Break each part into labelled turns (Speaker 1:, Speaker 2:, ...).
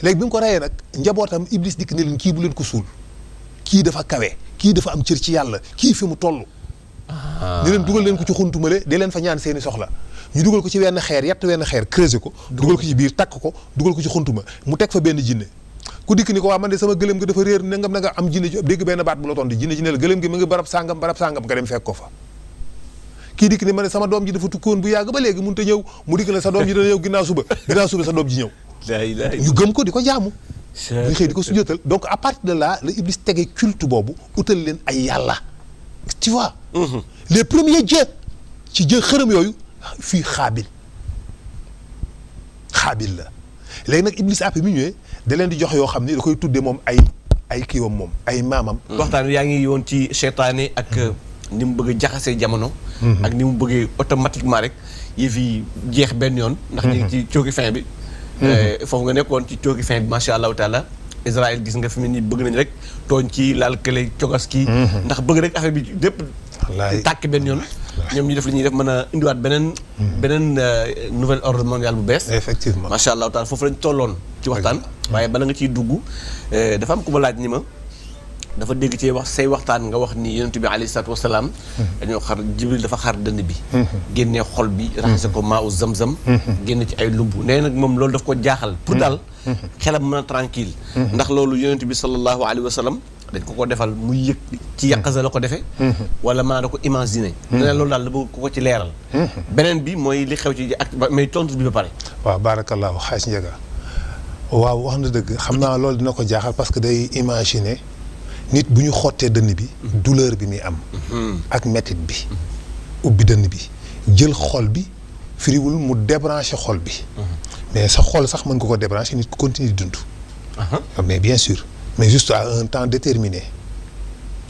Speaker 1: léegi bi mu ko reyee nag njabootam Iblis dikk ne leen kii bu leen ko suul kii dafa kawe kii dafa am cër ci yàlla kii fi mu toll. ni leen dugal leen ko ci xuntumale di leen fa ñaan seeni soxla ñu dugal ko ci wenn xeer yett wenn xeer creuser ko dugal ko ci biir takk ko dugal ko ci xuntuma mu teg fa benn jinne ku dikk ni ko waa man de sama gëlëm gi dafa réer nangam na nga am jinne ci dégg benn baat bu la tontu jinne la gëlëm gi mu ngi barab sàngam nga dem fekk ko fa kii dikk ni ma ne sama doom ji dafa tukkoon bu yàgg ba léegi mënut a ñëw mu dikk ne sa doom ji dana ñëw ginnaaw suba sa doom ji ñëw ñu gëm ko di ko jaamu ñu xëy di ko sujjóotal donc à partir de là la Iblis tege culte boobu utal leen ay yàlla tu vois les premiers dieux ci jë xërëm yooyu fii xaabil la léegi nag Iblis après mi ñëwee da leen di jox yoo xam ni da koy tuddee moom ay kiiwam moom ay maamam.
Speaker 2: waxtaan yaa ngi woon ci seytaane ak ni mu bëgg a jaxasee jamono. ak ni mu bëggee automatiquement rek yëf yi jeex benn yoon. ndax ñu ngi ci cooki fin bi. foofu nga nekkoon ci cooki fin bi macha allahu taala. Israël gis nga fi mu ni bëgg nañ rek tooñ ci laal kële cogas kii. ndax bëgg rek affaire bi lépp. tàkk benn yoon. ñoom ñu def li ñuy def mën a indiwaat beneen nouvel ordre mondial bu bees.
Speaker 1: effectivement
Speaker 2: macha allah taala foofu lañ tolloon ci waxtaan. waaye bala nga ciy dugg dafa am ku ma laaj ni ma dafa dégg ci wax say waxtaan nga wax ni yonent bi alayhi salaatu wasalaam. dañoo xar Jibril dafa xar dënn bi. génnee xol bi raxase ko maa u zam-zam. génne ci ay lumb nee nag moom loolu daf ko jaaxal. pour daal xelam mën a tranquille ndax loolu yonent bi sallallahu alayhi wa sallam. dañ ko defal muy yëg ci yàqasa la ko defee. wala maa da ko imaginer. dana loolu daal la bëgg ko ci leeral. beneen bi mooy li xew ci ak may tontu bi ba pare.
Speaker 1: waaw baarakallaahu xaaj njëga waaw wax na dëgg xam naa loolu dina ko jaaxal parce que day imaginer nit bu ñu xottee dënn bi. douleur bi muy am. ak métit bi. ubbi dënn bi jël xol bi firiwul mu débrancher xol bi. mais sa xol sax mën nga ko débrancher nit ku continue di dund. mais bien sûr. mais juste à un temps déterminé.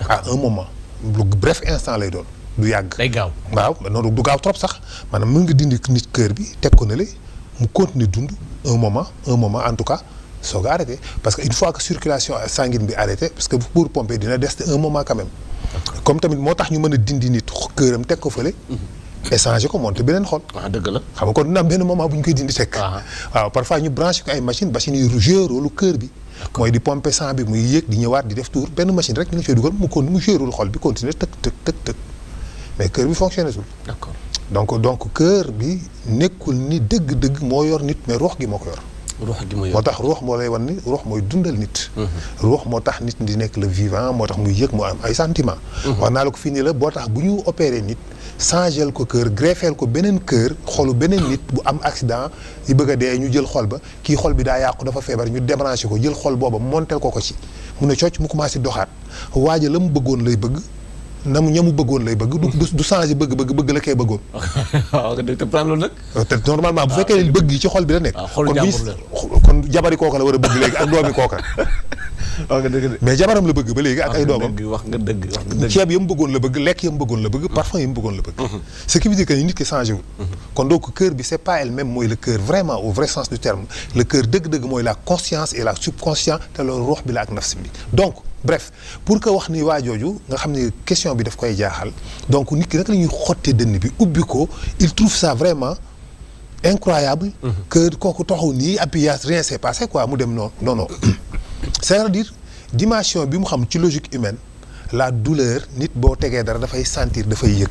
Speaker 1: à un moment lu bref instant lay doon du yàgg.
Speaker 2: day gaaw
Speaker 1: waaw noonu du gaaw trop sax maanaam mën nga dindi nit cœur bi teg ko ne le mu continuer dund un moment en tout cas soog a arrêté parce que une fois que circulation sanguine bi arrêté parce que pour pomper dina des un moment quand même. comme tamit moo tax ñu mën a dindi nit cœuram teg ko fële. échanger ko monter beneen xol.
Speaker 2: dëgg la
Speaker 1: xam nga kon dina am benn moment bu ñu koy dindi teg. waaw parfois ñu branché ko ay machines yi joué rôle cœur bi. mooy di pomper sang bi muy yéeg di ñëwaat di def tour benn machine rek ñu ngi fay dugal mu joué rôle xol bi continuer tëg mais cœur bi fonctionné sul.
Speaker 2: d'accord
Speaker 1: donc cœur bi nekkul ni dëgg-dëgg moo yor nit mais ruux gi moo ko yor. moo tax ruux moo lay wan ni ruux mooy dundal nit. ruux moo tax nit di nekk le vivant moo tax muy yëg mu am ay sentiment wax naa la ko fii nii la boo tax bu ñu opéré nit changel ko cœur greffeel ko beneen cœur xolu beneen nit bu am accident yi bëgg a dee ñu jël xol ba kii xol bi daa yàqu dafa feebar ñu débranché ko jël xol booba montel ko ci mu ne cocc mu commencé doxaat waaja la mu bëggoon lay bëgg na mu ñamu bëggoon lay bëgg du changé bëgg la koy bëggoon.
Speaker 2: waaw te plan loolu nag.
Speaker 1: te normalement bu fekkee bëgg yi ci xol bi la nekk. kon jabari kooka la war a bëgg léegi ak doomi kooka. mais jabaram la bëgg ba léegi ak ay doomam.
Speaker 2: wax nga dëgg
Speaker 1: ceeb yam bëggoon la bëgg lekk yam bëggoon la bëgg parfum yam bëggoon la bëgg. ce qui veut dire que nit ki changé wul. kon donc cœur bi c'est pas elle-même mooy le cœur vraiment au vrai sens du terme le cœur dëgg-dëgg mooy la conscience et la subconscience te loolu ruux bi la ak nafs bi donc. bref pour que wax ni waa jooju nga xam ne question bi daf koy jaaxal donc nit ki naka la ñuy xottee dënn bi ubbi ko il trouve ça vraiment incroyable que kooku taxaw nii et puis rien s'est passé quoi mu dem non c'est-à-dire dimension bi mu xam ci logique humaine la douleur nit boo tegee dara dafay sentir dafay yëg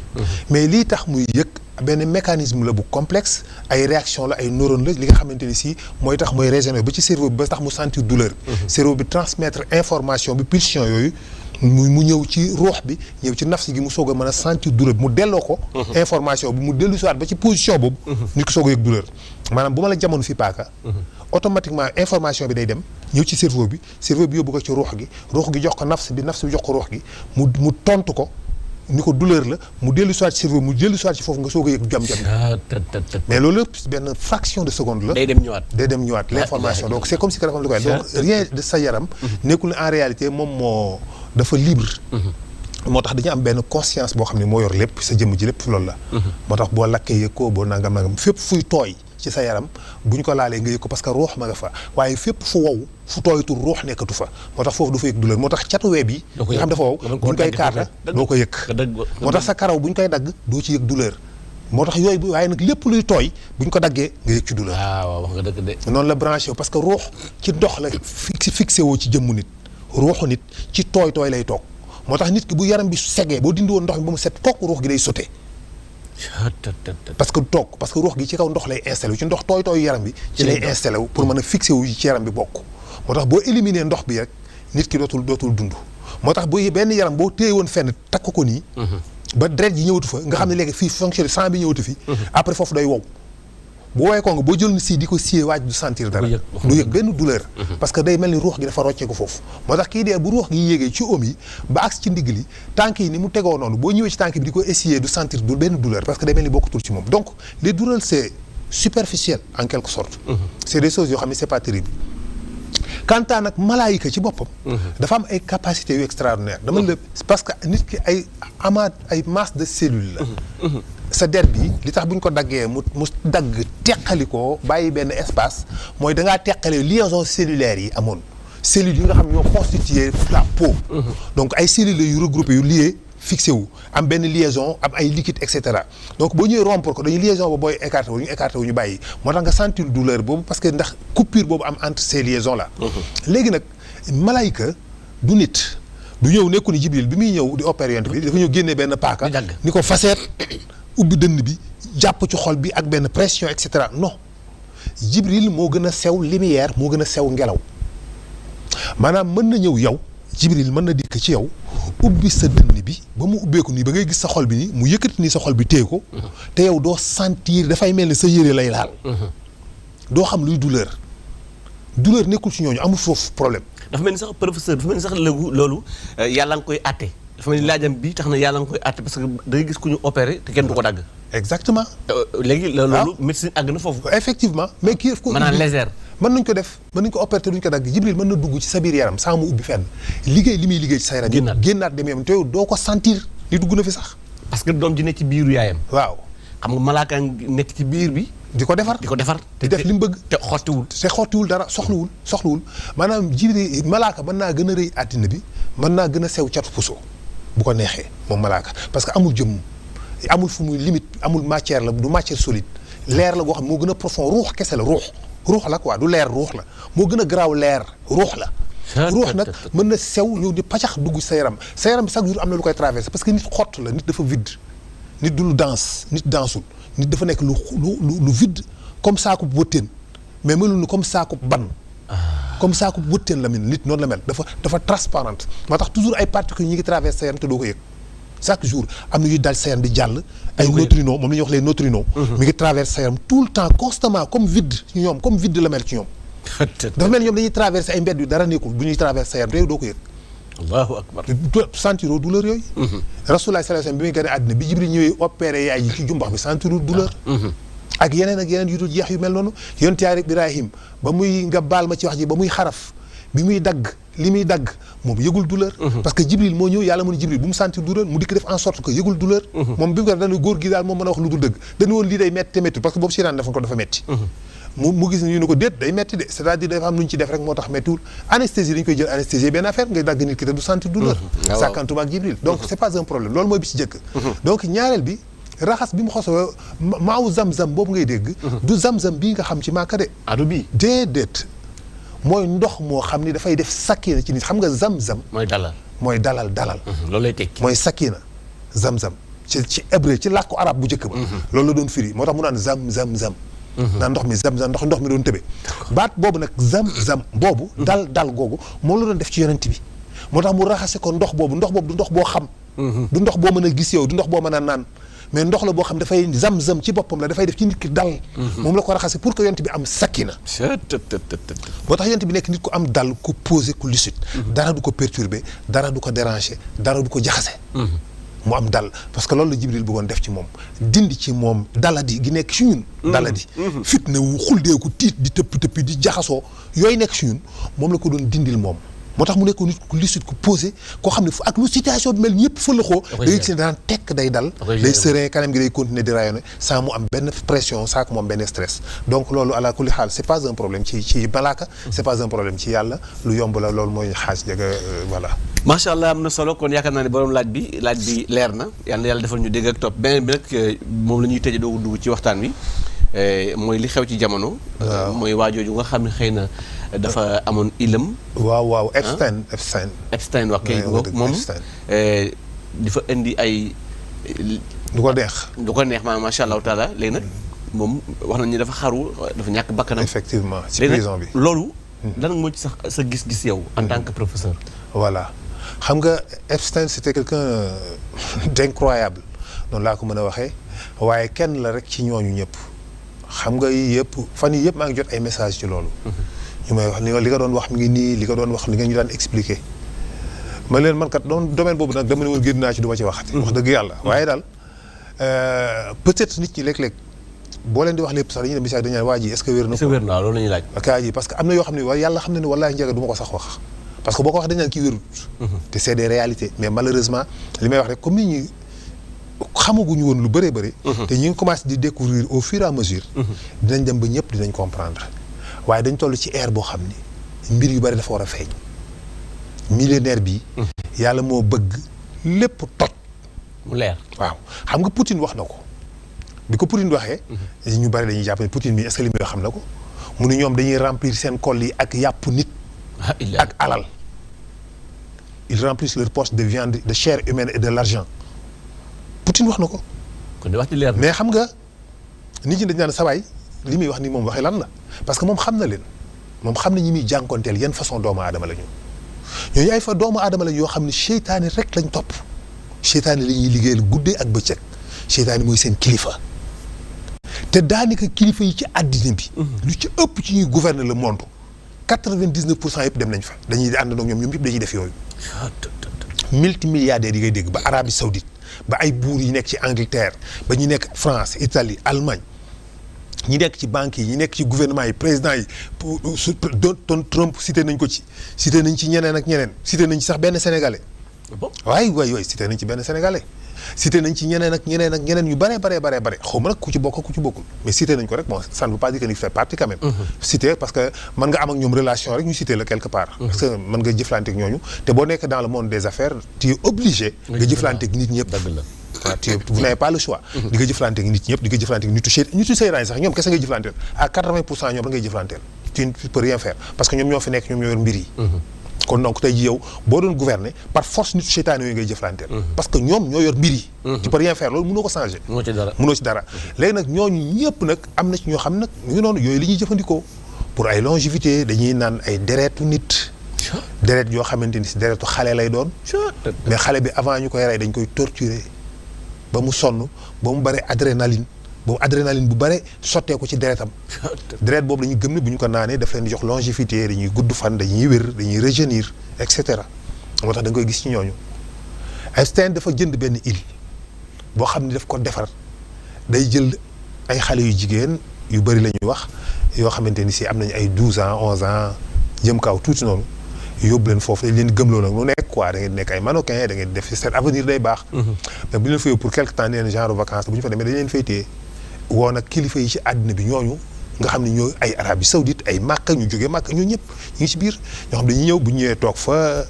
Speaker 1: mais lii tax muy yëg benn mécanisme la bu complexe ay réaction la ay neurones la li nga xamante ni si mooy tax mooy régénérer ba ci cerveau bi ba tax mu sentir douleur cerveau bi transmettre information bi pulsion yooyu mu ñëw ci ruux bi ñëw ci nafsi gi mu soog a mën a sentir douleur bi mu delloo ko information bi mu dellu siwaat ba ci position boobu nit ko soog a yëg douleur maanaam bu ma la jamono fi paaka automatiquement information bi day dem ñëw ci cerveau bi yóbbu ko ci ruux gi jox ko nafs bi jox ko ruux gi mu tontu ko ni ko douleur la mu dellu soit ci cerveau mu dellu soit ci foofu nga soog a yëg jam mais loolu lépp benn fraction de seconde la day dem ñëwaat l'information donc c'est comme si que dafa am lu koy donc rien de sa yaram nekkul ne en réalité moom moo dafa libre moo tax dañu am benn conscience boo xam ne moo yor lépp sa jëmm ji lépp loolu la moo tax boo lakkee yëg ko boo nangam fépp fuy tooy ci sa yaram bu ñu ko laalee nga yëg ko parce que ruux ma nga fa waaye fépp fu wow fu tooytul ruux nekkatu fa moo tax foofu du fa yëg douleur moo tax catu web yi nga xam dafa wow bu ñu koy kaata doo ko yëg moo tax sa karaw bu ñu koy dagg doo ci yëg douleur moo tax yooyu waaye nag lépp luy tooy buñ ko daggee nga yëg ci douleur.
Speaker 2: waaw wax nga dëgg de.
Speaker 1: noonu la branché wu parce que ruux ci ndox la fixé woo ci jëmmu nit ruuxu nit ci tooy lay toog moo tax nit ki bu yaram bi segee boo dindi woon ndox mi ba mu set toog ruux gi day sauté. parce que ruux gi ci kaw ndox lay installé wu ci ndox tooy yaram bi. ci lay installé wu pour mën a fixé wu ci yaram bi bokk. moo tax boo éliminer ndox bi rek nit ki dootul dund moo tax bu benn yaram boo téye woon fenn takk ko nii. ba deret ji ñëwatu fa nga xam ne léegi fii fonctionné sang bi ñëwatu fi. après foofu day wow. bu woowee ko nga boo jël si di ko siyee waaj du sentir dara. du yëg benn douleur. parce que day mel ni ruux gi dafa rocceeku foofu. moo tax kii dee bu ruux gi yéegee ci oom yi ba agsi ci ndigg li tànk yi ni mu tegoo noonu boo ñëwee ci tànk bi di ko essayer du sentir benn douleur parce que day mel ni bokkutul ci moom donc les douleurs c'est superficiel en quelque sorte. c'est des choses yoo xam ne c'est pas terrible. quant à nag malaayika ci boppam. dafa am ay capacités yu extraordinaire dama la parce que nit ki ay masse de cellules la. sa der bi li tax bu ñu ko daggee mu dagg teqali ko bàyyi benn espace mooy da ngaa teqale liaison cellulaire yi amoon cellules yi nga xam ñoo constitué la peau. donc ay cellules yu regroupé yu lié fixé wu am benn liaison am ay liquide et cetera donc boo ñëwee rompre ko dañuy liaison ba booy écarté wu ñu bàyyi moo tax nga sentir douleur boobu parce que ndax coupure boobu am entre ces liaisons là. léegi nag malaayika du nit du ñëw nekku ni Jibril bi muy ñëw di opérer yonent bi dafa ñëw génnee benn paaka ni ko faseet ubbi dënn bi jàpp ci xol bi ak benn pression et cetera non Jibril moo gën a sew lumière moo gën a sew ngelaw maanaam mën na ñëw yow Jibril mën na dikk ci yow ubbi sa dënn bi ba mu ubbeeku nii ba ngay gis sa xol bi nii mu yëkkati nii sa xol bi téye ko te yow doo sentir dafay mel ni sa yére lay laal doo xam luy douleur nekkul ci ñooñu amul foofu problème.
Speaker 2: dafa mel ni sax professeur dafa mel ni sax loolu yàlla nga koy àtte. dafa mel ni laajam bi tax na yàlla nga koy àtte parce que da ngay gis ku ñu opéré te kenn du ko dagg.
Speaker 1: exactement.
Speaker 2: léegi loolu médecine àgg na foofu.
Speaker 1: effectivement mais kii ko
Speaker 2: maanaam légère.
Speaker 1: mën nañ ko def mën nañ ko opéré te duñ ko dagg Jibril mën na dugg ci sa biir yaram sans mu ubbi fenn liggéey li muy liggéey ci sa yaram yi génnaat dem yam te yow doo ko sentir ni dugg na fi sax. parce
Speaker 2: que doom ji nekk ci biiru yaayam.
Speaker 1: waaw
Speaker 2: xam nga malaaka nekk ci biir bi.
Speaker 1: di ko defar di def li mu bëgg.
Speaker 2: te xottiwul
Speaker 1: dara soxlawul maanaam Jibril malaaka mën naa gën a rëy àddina bi mën naa gën a sew catu puso bu ko neexee moom malaaka parce que amul jëmm amul fu muy limite amul matière la du matière solide leer la goo xam moo gën a profond ruux kese la ruux la quoi du leer ruux la moo gën a garaaw leer ruux la. ruux nag mën na sew ñëw di pacax dugg sa yaram bi chaque jour am na lu koy traversé parce que nit xott la nit dafa vide nit du lu danse nit dansul nit dafa nekk lu vide comme saako wëttéen mais melul ni comme saako ban. comme saako wëttéen la mel nit noonu la mel dafa transparente moo tax toujours ay particules ñi ngi traversé sa yaram te doo ko yëg chaque jour am na yuy dal sa yaram di jàll. ay neutrinos moom la ñuy wax les neutrinos. mi ngi traversé sa yaram tout le temps constamment comme vide ci ñoom comme vide la mel ci ñoom. dafa mel ñoom dañuy traversé ay mbedd yu dara nekkul bu ñuy traversé sa yaram te yow doo ko yëg.
Speaker 2: allahu akbar.
Speaker 1: sentiroo douleur yooyu. Rasulullah sallallahu alayhi wasallam bi muy gën a àddina bi Jibril ñëwee opéré yaay ji ci jumbax bi sentiroo douleur. ak yeneen yu dul jeex yu mel noonu yonent Yàlla Ibrahim ba muy nga baal ma ci wax ji ba muy xaraf bi muy dagg li muy dagg moom yëgul douleur. parce que Jibril moo ñëw yàlla mu ne Jibril bu mu sentir douleur mu dikk def en sorte que yëgul douleur. moom bi mu ko def dañu góor gi daal moom mën a wax lu dul dëgg dañu woon lii day metti te metti parce que boobu siraan dafa ko dafa metti mu gis ñu ne ko déet day metti de c'est-à-dire dafa am lu ñu ci def rek moo tax mettiwul anesthésie dañu koy jël anesthésie benn affaire ngay dagg nit ki te du sentir douleur. sàkkantuma ak Jibril donc c'est pas un problème loolu mooy bi ci jëkk donc ñaareel bi raxas bi mu xosoo maaw zam-zam boobu ngay dégg du zam-zam bii nga xam ci Màkka de
Speaker 2: adu bii
Speaker 1: déedéet mooy ndox moo xam ni dafay def sakina ci nit xam nga zam-zam mooy dalal
Speaker 2: loolu lay tekki
Speaker 1: mooy sakina zam-zam ci hébreu ci làkku arab bu njëkk ba loolu la doon firi moo tax mu naan zam-zam-zam naan ndox mi zam-zam ndox mi doon tëbe baat boobu nag zam-zam boobu dal googu moom la doon def ci yonent bi moo tax mu raxase ko ndox boobu du ndox boo xam du ndox boo mën a gis yow du ndox boo mën a naan mais ndox la boo xam dafay zam-zam ci boppam la dafay def ci nit ki dal moom la ko raxase pour que yonent bi am sakina moo tax yonent bi nekk nit ku am dal ku posé ku lucide dara du ko perturbé dara du ko déranger dara du ko jaxase mu am dal parce que loolu la Jibril bëggoon def ci moom dindi ci moom daladi gi nekk ci ñun daladi fitna wu xuldeeku tiit di tëpp di jaxasoo yooyu nekk ci ñun moom la ko doon dindil moom moo tax mu nekk nit ku lucide ku posé koo xam ne fu ak lu situation bi mel ñëpp fëlaxoo day gis ne daan tekk day dal day serein kanam gi day continuer di rayonner sans mu am benn pression sans que mu am benn stress donc loolu ala kulli xaal c'est pas un problème ci malaaka c'est pas un problème ci yàlla lu yomb la loolu mooy xaaj jaga voilà
Speaker 2: macha allah am na solo kon yaakaar naa ne borom laaj bi leer na yàlla defal ñu dégg ak topp beneen bi nag moom la ñuy tëjee doogu dugg ci waxtaan wi mooy li xew ci jamono. mooy waajooju nga xam ne xëy na dafa amoon ilam.
Speaker 1: waaw
Speaker 2: Epstein wax kay moom di fa indi ay.
Speaker 1: du ko neex
Speaker 2: macha allah taala léegi nag moom wax nañu dafa xaru dafa ñàkk bakkanam.
Speaker 1: effectivement ci prison bi
Speaker 2: loolu. lan moo ci sax sa gis-gis yow. en tant que professeur.
Speaker 1: voilà xam nga Epstein c'était quelqu'un d'incroyable noonu laa ko mën a waxee waaye kenn la rek ci ñooñu ñëpp xam nga yëpp fan yii yëpp maa ngi jot ay message ci loolu. ñu may wax li nga doon wax mi ngi nii li nga doon wax li nga ñu daan expliquer. ma leen man kat doon domaine boobu nag dama ne woon génn naa ci du ma ci waxati. wax dëgg yàlla waaye daal peut-être nit ñi léeg-léeg boo leen di wax lépp sax dañuy dem message dañu naan waa ji est-ce que wér na ko.
Speaker 2: est-ce que wér na loolu la ñuy laaj.
Speaker 1: kaa ji parce que am na yoo xam ne yàlla xam na ne wallaahi njëkk du ma ko sax wax. parce que boo ko wax dañu naan kii wérut. te c'est des réalités mais malheureusement li may wax rek comme nit ñi xamaguñu woon lu bëree bëri. te ñu ngi commencé di découvrir au fur et à mesure. dinañ dem ba ñëpp dinañ comprendre waaye dañ toll ci ère boo xam ni mbir yu bëri dafa war a feeñ. millénaire bi. yàlla moo bëgg lépp toj.
Speaker 2: mu leer
Speaker 1: waaw xam nga Poutine wax na ko bi ko Poutine waxee. ñu bëri dañuy jàpp ne Poutine bi est-ce que li muy xam na ko mu ne ñoom dañuy remplir seen col yi ak yàpp nit. ak alal ils remplissent leur poche de viande de chair humaine et de l'argent Poutine wax na ko.
Speaker 2: kon di wax ci leer
Speaker 1: mais xam nga nit ñi dañ naan sawaay li muy wax ni moom waxee lan la parce que moom xam na leen moom xam na ñi muy jànkonteel yan façon doomu aadama la ñu ñooñu ay fa doomu aadama la yoo xam ne seytaane rek lañ topp seytaane la ñuy liggéeyal guddee ak bëccëg seytaane mooy seen kilifa te daanaka kilifa yi ci àddina bi. lu ci ëpp ci ñuy gouverner le monde 99% yëpp dem nañ fa dañuy àndandoo ñoom ñëpp dañuy def yooyu. multimilliardaires yi ngay dégg ba Arabie Saoudite ba ay buur yi nekk ci Angleterre ba ñu nekk France Italie Allemagne ñi nekk ci banques yi ñi nekk ci gouvernement yi président yi doon Trump cité nañ ko ci cité nañ ci ñeneen ak ñeneen cité nañ ci sax benn sénégalais. waay cité nañ ci benn sénégalais. cité nañ ci ñeneen ak ñeneen yu bare xaw ma nag ku ci bokk ku ci bokkul mais cité nañ ko rek bon ça ne veut pas dire que ni fait partie quand même. cité parce que mën nga am ak ñoom relation rek ñu cité la quelque part. parce que mën nga jëflante ak ñooñu te boo nekk dans le monde des affaires tu es obligé. nga jëflante ak nit ñëpp. dëgg la waaw vous n'avez pas le choix. di nga jëflante ak nit ñëpp di nga jëflante ak nitu seytaane sax ñoom kese ngay jëflanteel à 80% ñoom la ngay jëflanteel tu ne peux rien faire parce que ñoom ñoo fi nekk ñoom ñoo yor mbir yi. kon donc tey ji yow boo doon gouverner par force nitu seytaane yooyu ngay jëflanteel. parce que ñoom ñoo yor mbir yi. tu peux rien faire loolu mënoo ko changer. mënoo ci dara léegi nag ñooñu ñëpp nag am na ci ñoo xam nag ñu ngi noonu yooyu li ñuy jëfandikoo pour ay longévité dañuy naan ay deretu nit. deret yoo xamante ni si deretu xale lay doon. mais xale bi avant ñu koy rey dañ koy torturer ba mu sonn ba mu bare adrénaline bu bare sottee ko ci deretam. deret boobu dañuy gëm ne bu ñu ko naanee daf leen di jox longévité dañuy gudd fan dañuy wér dañuy rajeunir et cetera moo tax da nga koy gis ci ñooñu. Einstein dafa jënd benn île boo xam ne daf ko defar day jël ay xale yu jigéen yu bëri la ñuy wax yoo xamante ni si am nañu ay 12 ans 11 ans jëm kaw tuuti noonu yóbbu leen foofu dañ leen di gëmloo nag mu nekk quoi da ngeen nekk ay mannequin da ngeen def seen avenir day baax. mais bu ñu leen fa yóbbu pour quelque temps nee na genre vacances bu ñu fa demee dañ leen fay téye woo nag kilifa yi ci àddina bi ñooñu nga xam ne ñoo ay Arabie Saoudite ay Makka ñu jógee Makka ñoo ñëpp ñu ngi ci biir ñoo xam dañuy ñëw bu ñëwee toog fa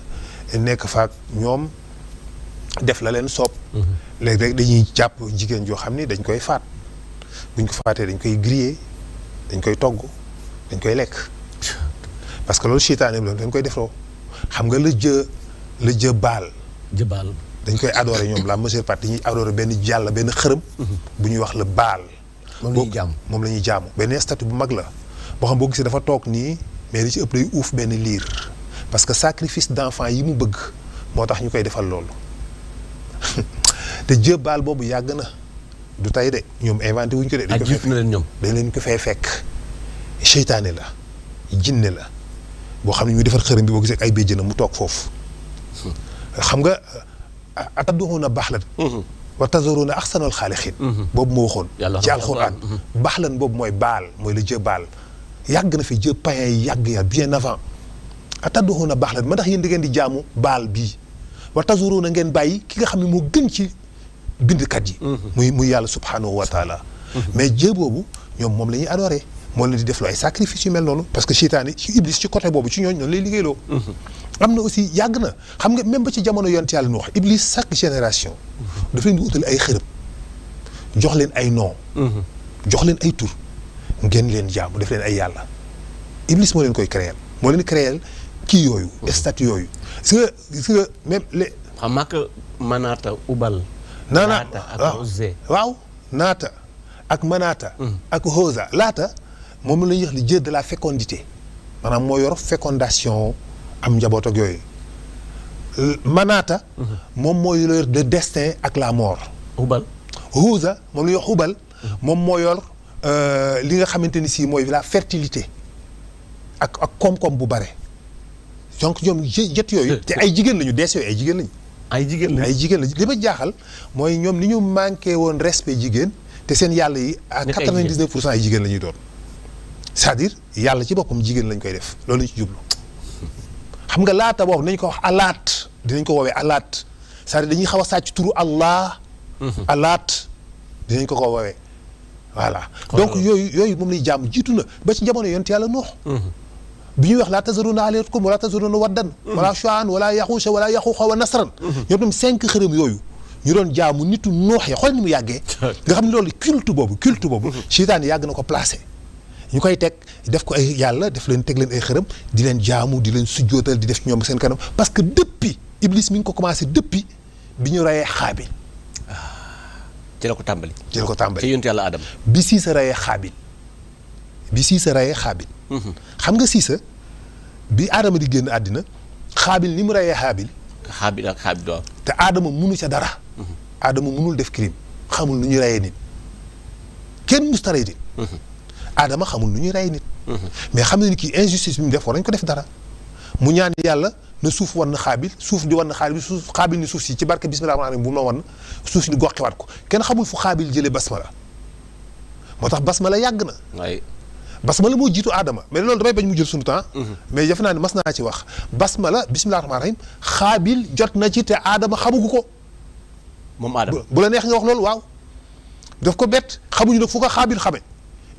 Speaker 1: nekk fa ak ñoom def la leen soob. léegi rek dañuy jàpp jigéen joo xam ni dañ koy faat buñ ko faatee dañ koy griller dañ koy togg dañ koy lekk parce que loolu seytaane bi dañ koy defloo xam nga la jë baal. dañ koy adorer ñoom la majeure partie dañuy adorer benn jàll benn xërëm. bu ñuy wax la baal. moom la ñuy jaamu benn statue bu mag la boo xam boo gisee dafa toog nii mais li ci ëpp day uuf benn liir parce que sacrifice d'enfant yi mu bëgg moo tax ñu koy defal loolu te jë baal boobu yàgg na du tey de ñoom inventé wuñ ko de. dañ
Speaker 2: na leen ñoom
Speaker 1: dañ leen ko fay fekk. seytaane la jinne la boo xam ne ñu defar xërëm bi boo gisee ay béjjënam mu toog foofu xam nga atadduuna baxlan wa tazaruuna axsanal xaaliqiin boobu moo waxoon ci alxuraan baxlan boobu mooy baal mooy la jë baal yàgg na fi jë païen yi yàgg ya bien avant atadduuna baxlan ma ndax yéen di ngeen di jaamu baal bii wa tazaruuna ngeen bàyyi ki nga xam ne moo gën ci bindkat yi muy yàlla subhaanahu wa taala mais jë boobu ñoom moom la ñuy adoré moo leen di def lu ay sacrifice yu mel noonu parce que seytaane ci iblis ci côté boobu ci ñooñ noonu lay liggéeyloo am na aussi yàgg na xam nga même ba ci jamono yonent yàlla nu wax Iblis chaque génération daf leen di utal ay xërëm jox leen ay nom jox leen ay tur ngeen leen jaamu def leen ay yàlla Iblis moo leen koy créer moo leen créer kii yooyu statut yooyu gis nga même les
Speaker 2: xam nga que Manaata Ubal
Speaker 1: naata
Speaker 2: ak Uzza
Speaker 1: waaw naata ak Manaata ak Hosa laata moom la ñuy wax le dieu de la fécondité maanaam moo yor fécondation am njaboot ak yooyu Manaata moom mooy yor le destin ak la mort
Speaker 2: Ubal
Speaker 1: Hosa moom la ñuy wax Ubal moom moo yor li nga xamante ni si mooy la fertilité ak koom-koom bu bare donc ñoom jët yooyu te ay jigéen lañu dees yooyu ay jigéen lañu ay jigéen lañu li ma jaaxal mooy ñoom ni ñu manqué woon respect jigéen te seen yàlla yi à 99% ay jigéen la ñuy doon c'est-à-dire yàlla ci boppam jigéen lañ koy def loolu lañ ci jublu xam nga laata boobu nañ ko wax alaat dinañ ko woowee alaat c'est-à-dire dañuy xaw a sàcc turu Allah alaat dinañ ko woowee voilà donc yooyu moom lay jàmm jiitu na ba ci jamono yonent yàlla Nuux bi ñuy wax laa tazarunna aalihatakum wala tazarunna waddan wala shu'an wala yaxuusa wala yaxuuqa wa nasran ñoom tam 5 xërëm yooyu ñu doon jaamu nitu Nuux ya xool ni mu yàggee nga xam ne loolu culte boobu seytaane yàgg na ko placé ñu koy teg def ko ay yàlla def leen teg leen ay xërëm di leen jaamu di leen sujjootal di def ñoom seen kanam parce que depuis Iblis mi ngi ko commencé depuis bi ñu reyee Xaabil
Speaker 2: ci la ko tàmbali
Speaker 1: ci
Speaker 2: yonent yàlla Adama
Speaker 1: bi Siisa reyee Xaabil xam nga Siisa bi Adama di génn àddina Xaabil ni mu reyee Xaabil
Speaker 2: waaw
Speaker 1: te Adama munu ca dara Adama munul def crime xamul nu ñuy reyee nit kenn musta rey nit Adama xamul nu ñuy rey nit mais xam na ni kii injustice bi mu def war nañ ko def dara mu ñaan yàlla na suuf wan na Xaabil suuf di wan na Xaabil ni suuf si ci barke bismillah rahmaani rahiim bu ma wan suuf si di goxiwaat ko kenn xamul fu Xaabil jëlee basmala moo tax basmala yàgg na basmala moo jiitu Adama mais loolu damay bañ mu jël suñu temps mais defe naa ne mas naa ci wax basmala bismillah rahmaani rahiim Xaabil jot na ci te Adama xamugu ko
Speaker 2: moom Adama
Speaker 1: bu la neex nga wax loolu waaw daf ko bett xamuñu nag fu ko Xaabil xame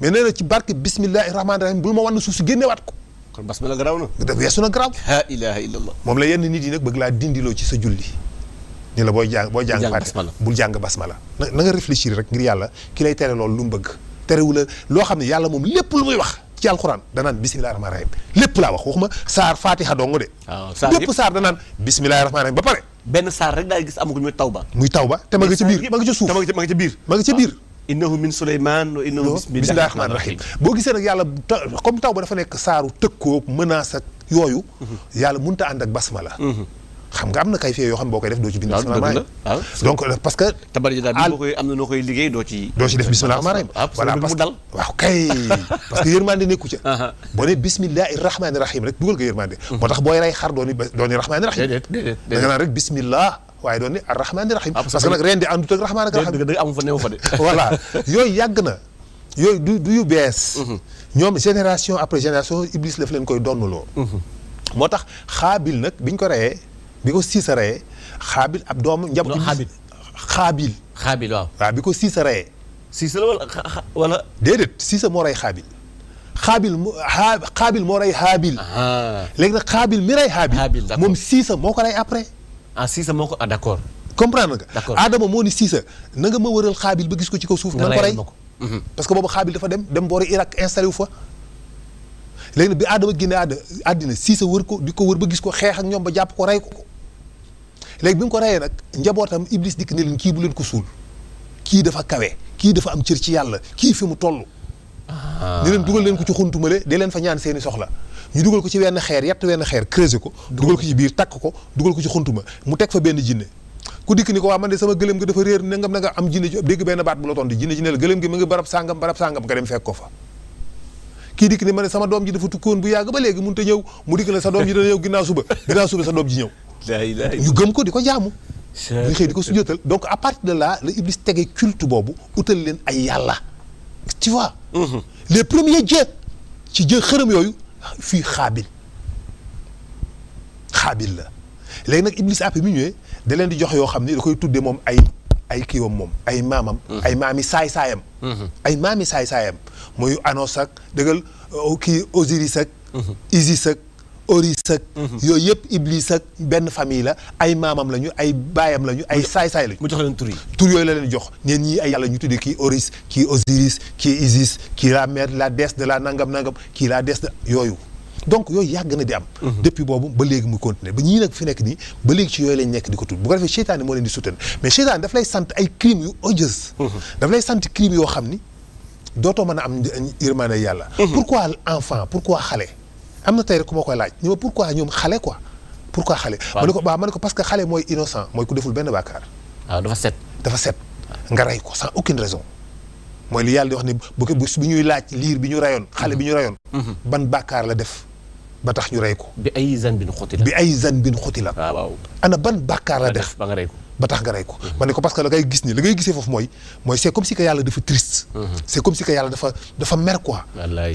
Speaker 1: mais nee na ci barke bismillahi rahmaani rahiim bul ma wan suuf si génnewaat ko
Speaker 2: kon basmala garaaw na
Speaker 1: weesu na garaaw
Speaker 2: la ilaha illallah
Speaker 1: moom la yenn nit yi nag bëgg laa dindiloo ci sa julli ni la booy jàng Faatiha bul jàng basmala na nga réfléchir rek ngir yàlla ki lay tere loolu lu mu bëgg terewu la loo xam ne yàlla moom lépp lu muy wax ci alxuraan danaan bismillahi rahmaani rahiim lépp laa wax waxuma saar Faatiha dong de lépp saar danaan bismillahi rahmaani rahiim ba pare
Speaker 2: benn saar rek daay gis amu ko muy tawba
Speaker 1: te ma nga ca biir ma nga ca suuf ma nga ca biir
Speaker 2: innahu min Suleymaan wa innahu
Speaker 1: bismillahi rahmaani rahiim boo gisee nag yàlla comme taw ba dafa nekk saaru tëkkoog menace ak yooyu yàlla mënut a ànd ak basmala xam nga am na kay fee yoo xam ne boo koy def doo ci bind bismillahi donc parce que
Speaker 2: tabari daal bi boo koy am na noo koy liggéey doo ci
Speaker 1: def bismillahi rahmaani rahiim voilà
Speaker 2: mu dal
Speaker 1: waaw kay parce que yërmande nekku ca boo ne bismillahi rahmaani rahiim rek dugal ko yërmande moo tax booy rey xar dooni rahmaani rahiim da nga naan rek bismillah waaye doon ni ar-rahmaani rahiim parce que nag ren di àndut ak rahmaan ak rahiim
Speaker 2: dëgg amu fa newu fa de
Speaker 1: voilà yooyu yàgg na yooyu du yu bees ñoom génération après génération Iblis daf leen koy donnuloo moo tax Xaabil nag biñ ko reyee bi ko Siisa reyee Xaabil ab doom njaboot Xaabil waaw bi ko Siisa reyee
Speaker 2: Siisa la wala
Speaker 1: déedéet Siisa moo rey Xaabil moo rey Haabil léegi nag Xaabil mi rey Haabil moom Siisa moo ko rey après
Speaker 2: Siisa moo ko d'accord
Speaker 1: comprendre nga Adama moo ni Siisa na nga ma wëral Xaabil ba gis ko ci kaw suuf na nga ko rey parce que boobu Xaabil dafa dem boori Irak installé wu fa léegi nag bi Adama génne àddina Siisa wër ko di ko wër ba gis ko xeex ak ñoom ba jàpp ko rey ko léegi bi mu ko reyee nag njabootam Iblis dikk ne leen kii bu leen ko suul kii dafa kawe kii dafa am cër ci yàlla kii fi mu toll ni leen dugal leen ko ci xuntumale de leen fa ñaan seeni soxla ñu dugal ko ci wenn xeer creuser ko dugal ko ci biir takk ko dugal ko ci xuntuma mu teg fa benn jinne ku dikk ni ko waa man de sama gëlëm gi dafa réer nangam na nga am jinne ji dégg benn baat bu la tontu jinne ji ne la gëlëm gi mu ngi barab sàngam nga dem fekk ko fa kii dikk ni ma ne sama doom ji dafa tukkoon bu yàgg ba léegi mënut a ñëw mu dikk ne sa doom ji dana ñëw ginnaaw suba sa doom ji ñëw ñu gëm ko di ko jaamu ñu xëy di ko sujjóotal donc à partir de là la Iblis tege culte boobu utal leen ay yàlla tu vois les premiers dieux ci jë xërëm yooyu fii Xaabil la léegi nag Iblis après mi ñëwee da leen di jox yoo xam ni da koy tuddee moom ay kiiwam moom ay maamam ay maami saay-saayam ay maami saay-saayam mooy Anos ak dëggal kii Osiris ak Isis ak Horus ak yooyu yëpp Iblis ak benn famille la ay maamam lañu ay baayam lañu ay saay-saay lañu.
Speaker 2: mu jox leen tur yi.
Speaker 1: tur yooyu la leen jox ñeen ñii ay yàlla ñu tuddee kii Horus kii Osiris kii Isis kii la mère la déesse de la nangam kii la déesse de yooyu. donc yooyu yàgg na di am. depuis boobu ba léegi muy continuer ba ñii nag fi nekk nii ba léegi ci yooyu lañ nekk di ko tudd bu ko defee seytaane moo leen di soutenir mais seytaane daf lay sant ay crimes yu odieux. daf lay sant crimes yoo xam ni dootoo mën a am yërmande yàlla. pourquoi enfant pourquoi xale. am na tey rek ku ma koy laaj ni ma pourquoi ñoom xale quoi pourquoi xale. ma ne ko parce que xale mooy innocent mooy ku deful benn bàkkaar.
Speaker 2: waaw dafa set.
Speaker 1: nga rey ko sans aucune raison. mooy li yàlla di wax ni bu ñuy laaj liir bi ñu rayoon xale bi ñu rayoon. ban bàkkaar la def ba tax ñu rey ko.
Speaker 2: bi ay zanbin xutila. waaw
Speaker 1: ana ban bàkkaar la def
Speaker 2: ba nga rey ko.
Speaker 1: ba tax nga rey ko. ma ne ko parce que la ngay gis ni la ngay gisee foofu mooy c'est comme si que yàlla dafa triste. c'est comme si que yàlla dafa mer quoi.
Speaker 2: wallaay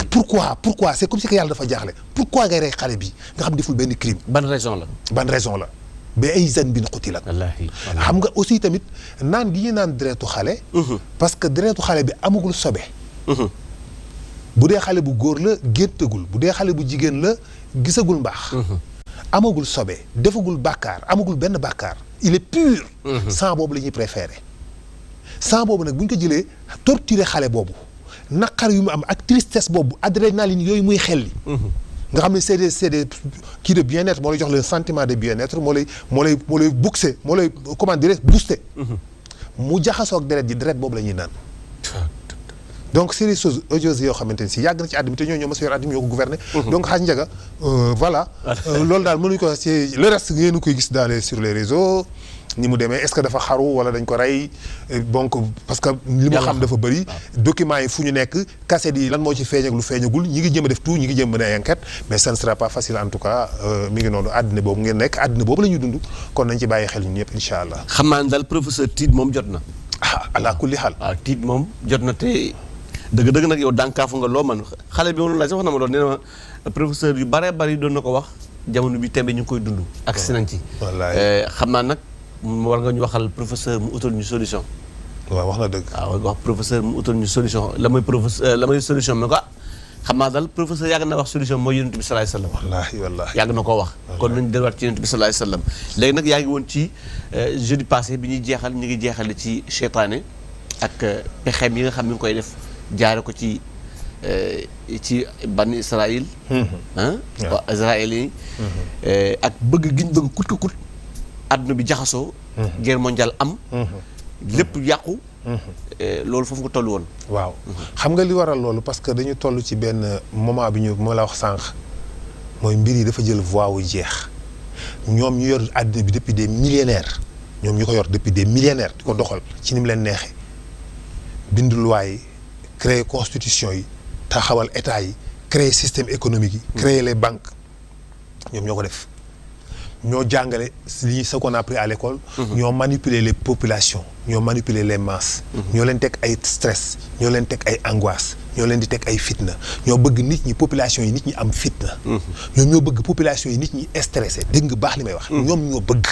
Speaker 1: pourquoi c'est comme si que yàlla dafa jaaxle pourquoi ngay rey xale bi nga xam deful benn crime.
Speaker 2: ban raison la.
Speaker 1: ba ay zanbin xutila.
Speaker 2: wallaahi
Speaker 1: xam nga aussi tamit naan gi ñu naan deretu xale. parce que deretu xale bi amagul sobe. bu dee xale bu góor la géntagul bu dee xale bu jigéen la gisagul mbaax. amagul sobe defagul bàkkaar amagul benn bàkkaar il est pur. sang boobu la ñuy préféré. sang boobu nag bu ñu ko jëlee torturer xale boobu naqar yu mu am ak tristesse boobu adrénaline yooyu muy xelli. nga xam ne c'est des kii de bien-être moo lay jox le sentiment de bien-être moo lay boxer moo lay comment dire booster. mu jaxasoo ak deret boobu la ñuy naan. donc c'est des choses odieuses yoo xamante ni si yàgg na ci àddina te ñoo ma sa yor àddina ñoo ko gouverner. donc xaaj njaga voilà. loolu daal mënuñu ko ci le reste ngeen koy gis sur les réseaux ni mu demee est-ce que dafa xaru wala dañ ko rey donc parce que li mu xam dafa bëri. documents yi fu ñu nekk cassette yi lan moo ci feeñ ak lu feeñagul ñi ngi jëm a def tout ñi ngi jëm a ay enquête mais ça ne sera pas facile en tout cas mi ngi noonu àddina boobu ngeen nekk àddina boobu la ñuy dund kon nañ ci bàyyi xel ñun ñëpp incha allah.
Speaker 2: xam naa ne daal professeur Tiit moom jot na.
Speaker 1: ala kulli xaal.
Speaker 2: waaw Tiit moom jot na te. dëgg nag yow dànkaafu nga loo man xale bi moom laaj sax wax na ma doon nee na ma professeur yu bare bari doon na ko wax jamono bi tembe ñu ngi koy dund ak si nañ ci xam naa nag war nga ñu waxal professeur mu utal ñu solution.
Speaker 1: waaw wax na dëgg.
Speaker 2: waaw wax professeur mu utal ñu solution la mooy solution mais quoi xam naa daal professeur yàgg na wax solution mooy yonent bi sallallahu alayhi wasallam.
Speaker 1: wallaahi
Speaker 2: yàgg na koo wax. kon nañu delluwaat ci yonent bi sallallahu alayhi wasallam léegi nag yaa ngi woon ci jeudi passé bi ñuy jeexal ñu ngi jeexale ci seytaane ak pexeem yi nga xam mi ngi koy def jaare ko ci bani Israël. waa Israël yi. ak bëgg giñ bëgg kut ko kut àdduna bi jaxasoo. guerre mondiale am. lépp yàqu. loolu foofu nga toll woon.
Speaker 1: waaw xam nga li waral loolu parce que dañu toll ci benn moment bi ñu moo la wax sànq mooy mbir yi dafa jël voie wu jeex ñoom ñu yor àdduna bi depuis des millénaires ñoom ñu ko yor depuis des millénaires di ko doxal ci ni mu leen neexee bind loi yi créer constitution yi taxawal état yi créer système économique yi créer les banques ñoom ñoo ko def ñoo jàngale li ce qu'on a appris à l'école ñoo manipuler les populations ñoo manipuler les masses ñoo leen teg ay stress ñoo leen teg ay angoisse ñoo leen di teg ay fitna ñoo bëgg nit ñi population yi nit ñi am fitna ñoom ñoo bëgg population yi nit ñi stressé dégg nga baax li may wax ñoom ñoo bëgg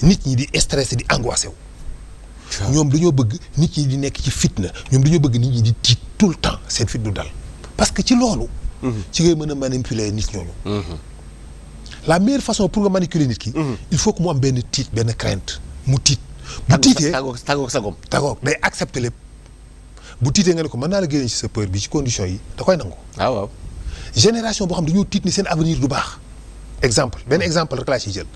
Speaker 1: nit ñi di stressé di angoissé wu ñoom dañoo bëgg nit ñi di nekk ci fitna ñoom dañoo bëgg nit ñi di tiit tout le temps seen fit du dal parce que ci loolu ci ngay mën a manipuler nit ñooñu la meilleure façon pour nga manipuler nit ki il faut que mu am benn tiit benn crainte mu tiit bu tiitee
Speaker 2: tàggoog sagom
Speaker 1: day accepter lépp bu tiitee nga ne ko mën naa la génne ci sa peur bi ci condition yi da koy nangu
Speaker 2: waaw
Speaker 1: génération boo xam dañoo tiit ni seen avenir du baax benn exemple rek laa ciy jël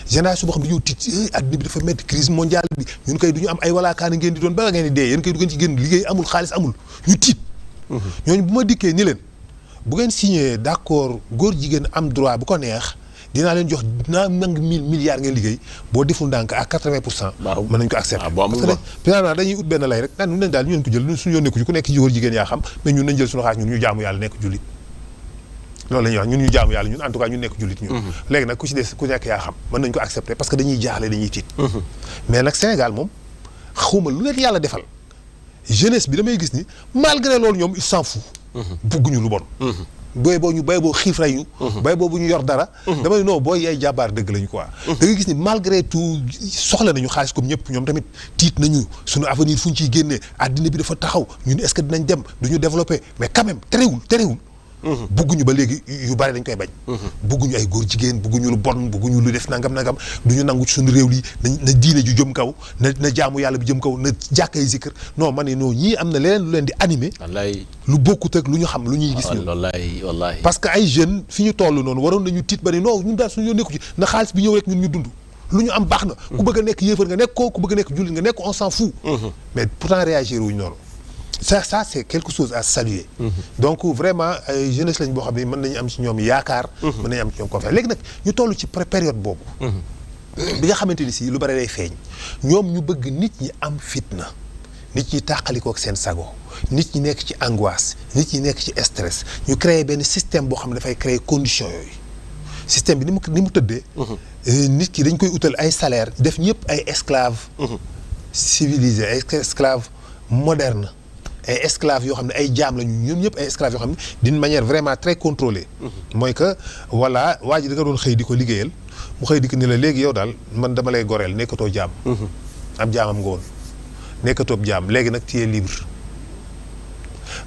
Speaker 1: génération boo xam dañoo tiit adduna bi dafa métti crise mondiale bi ñun koy du ñu am ay walaakaani ngeen di doon bala ngeen di dee yéen koy du ngeen ci génn liggéey amul xaalis amul ñu tiit ñooñu bu ma dikkee ni leen bu ngeen signé d'accord góor jigéen am droit bu ko neex dinaa leen jox dinaa nang 1000 milliards ngeen liggéey boo deful ndànk à 80% mën nañ ko accepter parce que finalement dañuy ut benn lay rek naan ñun nañ daal ñu ko jël suñu yoon nekku ci ku nekk ci góor jigéen yaa xam mais ñun nañ jël suñu xaalis ñun ñu jaamu yàlla nekk jullit loolu la ñuy wax ñun ñu jaamu yàlla ñun en tout cas ñu nekk jullit ñun léegi nag ku ci des ku nekk yaa xam mën nañ ko accepter parce que dañuy jaaxle dañuy tiit mais nag Sénégal moom xawma lu leen yàlla defal jeunesse bi damay gis ni malgré loolu ñoom il s'en fout bugguñu lu bon booy boo xiif rey ñu booy boobu ñu yor dara dama ne non booy yaay jàmbaar dëgg lañu quoi da nga gis ni malgré tout soxla nañu xaalis comme ñëpp ñoom tamit tiit nañu suñu avenir fu ñu ciy génnee àddina bi dafa taxaw ñun est-ce que dinañ dem duñu développer mais quand même terewul bugguñu ba léegi yu bari dañ koy bañ. bugguñu ay góor jigéen bugguñu lu bon bugguñu lu def nangam duñu nangu ci suñu réew yi na diine ju jëm kaw na jaamu yàlla bi jëm kaw na jàkkay zikkër non man ne non ñii am na leneen lu leen di animé.
Speaker 2: wallaay
Speaker 1: lu bokkut ak lu ñu xam lu ñuy gis ñu.
Speaker 2: wallaay
Speaker 1: parce que ay jeunes fi ñu toll noonu waroon nañu tiit ba ni non ñun daal suñu yoon nekku ci na xaalis bi ñëw rek ñun ñu dund. lu ñu am baax na. ku bëgg a nekk yéefar nga nekk ko ku bëgg a nekk jullit nga nekk ko on s'en fout. mais pourtant réagir wuñu noonu. ça c'est quelque chose à saluer. donc vraiment ay jeunesse lañ boo xam ne mën nañu am ci ñoom yaakaar. mën nañu am ci ñoom confiance léegi nag ñu toll ci période boobu. bi nga xamante ni si lu bari day feeñ. ñoom ñu bëgg nit ñi am fitna. nit ñi tàqalikoo ak seen sago. nit ñi nekk ci angoisse. nit ñi nekk ci stress. ñu créer benn système boo xam ne dafay créer conditions yooyu. système bi ni mu tëddee. nit ki dañ koy utal ay salaire def ñëpp ay esclaves. civilisés ay esclaves modernes. ay esclaves yoo xam ne ay jaam lañu ñoom ñëpp ay esclaves yoo xam ne d'une manière vraiment très contrôlée. mooy que voilà waa ji da nga doon xëy di ko liggéeyal mu xëy di ko ni la léegi yow daal man dama lay goreel nekkatoo jaam. am jaamam nga woon nekkatoo jaam léegi nag tu es libre.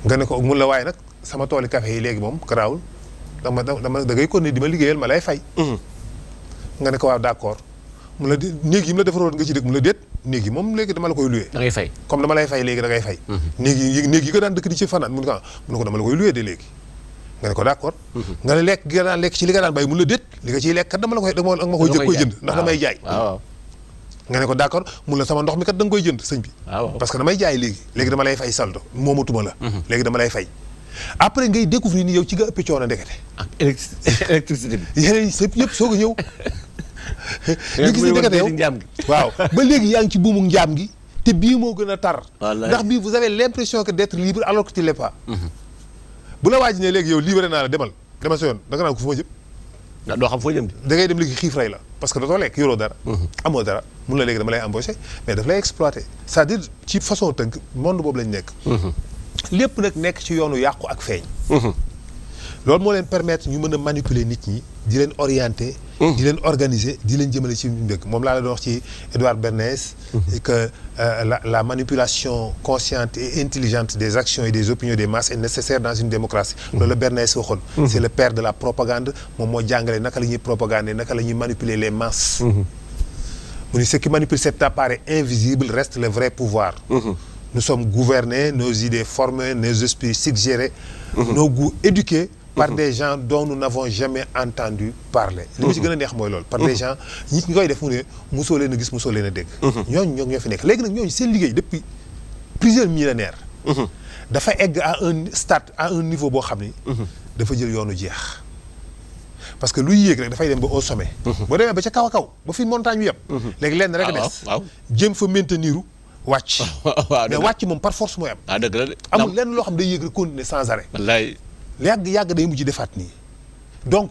Speaker 1: nga ne ko mun la waaye nag sama tooli café yi léegi moom garaawul da ngay continuer di ma liggéeyal ma lay fay. nga ne ko waaw d'accord mu la néeg yi mu la defaroon nga ci dëkk mu la déet. néeg yi moom léegi dama la koy loué.
Speaker 2: da ngay fay
Speaker 1: comme dama lay fay léegi da ngay fay. néeg yi nga daan dëkk di ci fanaan mun ko dama la koy loué de léegi. nga ne ko d'accord. nga ne lekk gi nga daan lekk ci li nga daan bay mun la déet li nga ciy lekk kat dama la koy ma koy jëkk koy jënd ndax damay jaay. nga ne ko d'accord mun la sama ndox mi kat da nga koy jënd sëñ bi. parce que damay jaay léegi dama lay fay saldo moomatuma la. léegi dama lay fay. après ngay découvrir ni yow ci nga ëpp coono ndekete.
Speaker 2: ak électricité bi.
Speaker 1: yeneen yëpp soog a ñëw. ñu gis ni ndekete yow waaw ba léegi yaa ngi ci buumu njaam gi te bii moo gën a tar. ndax bii vous avez l'impression que d'être libre alors que tu l'es pas. bu la waaj ne léegi yow libéré naa la demal sa yoon da nga naan ko fu ma jëm.
Speaker 2: doo xam foo jëm di.
Speaker 1: da ngay dem léegi xiif rey la parce que dootoo lekk yoroo dara. amoo dara mun la léegi dama lay embaucher mais daf lay exploiter c'est-à-dire ci façon tënk monde boobu lañ nekk. lépp nag nekk ci yoonu yàqu ak feeñ. loolu moo leen permettre ñu mën a manipuler nit ñi di leen orienter. di leen organiser di leen jëmale ci mbëgg moom laa la doon wax ci Edouard Bernays. que la manipulation consciente et intelligente des actions et des opinions des masses est nécessaire dans une démocratie. loolu la Bernays waxoon. c'est le père de la propagande moom moo jàngale naka la ñuy propagander naka la ñuy manipuler les masses. mu ni ce qui manipule cet appareil invisible reste le vrai pouvoir. Nous sommes gouvernés, nos idées formées, nos esprits suggérés, nos goûts éduqués par des gens dont nous n'avons jamais entendu parler. li mu ci gën a neex mooy loolu. par des gens ñi koy def mu ne mosoo leen a gis mosoo leen a dégg. ñooñu ñoo fi nekk léegi nag ñooñu seen liggéey depuis plusieurs millénaires. dafa egg à un stade à un niveau boo xam ni. dafa jël yoonu jeex. parce que luy yéeg rek dafay dem ba au sommet. boo demee ba ca kaw a kaw ba fi montagne bi yëpp. léegi lenn rek a des. jéem fa maintenir wàcc. mais wàcc moom par force mooy am.
Speaker 2: dëgg la de.
Speaker 1: amul lenn loo xam day yéeg rek continuer sans arrêt.
Speaker 2: wallaay.
Speaker 1: yàgg day mujj defaat nii. donc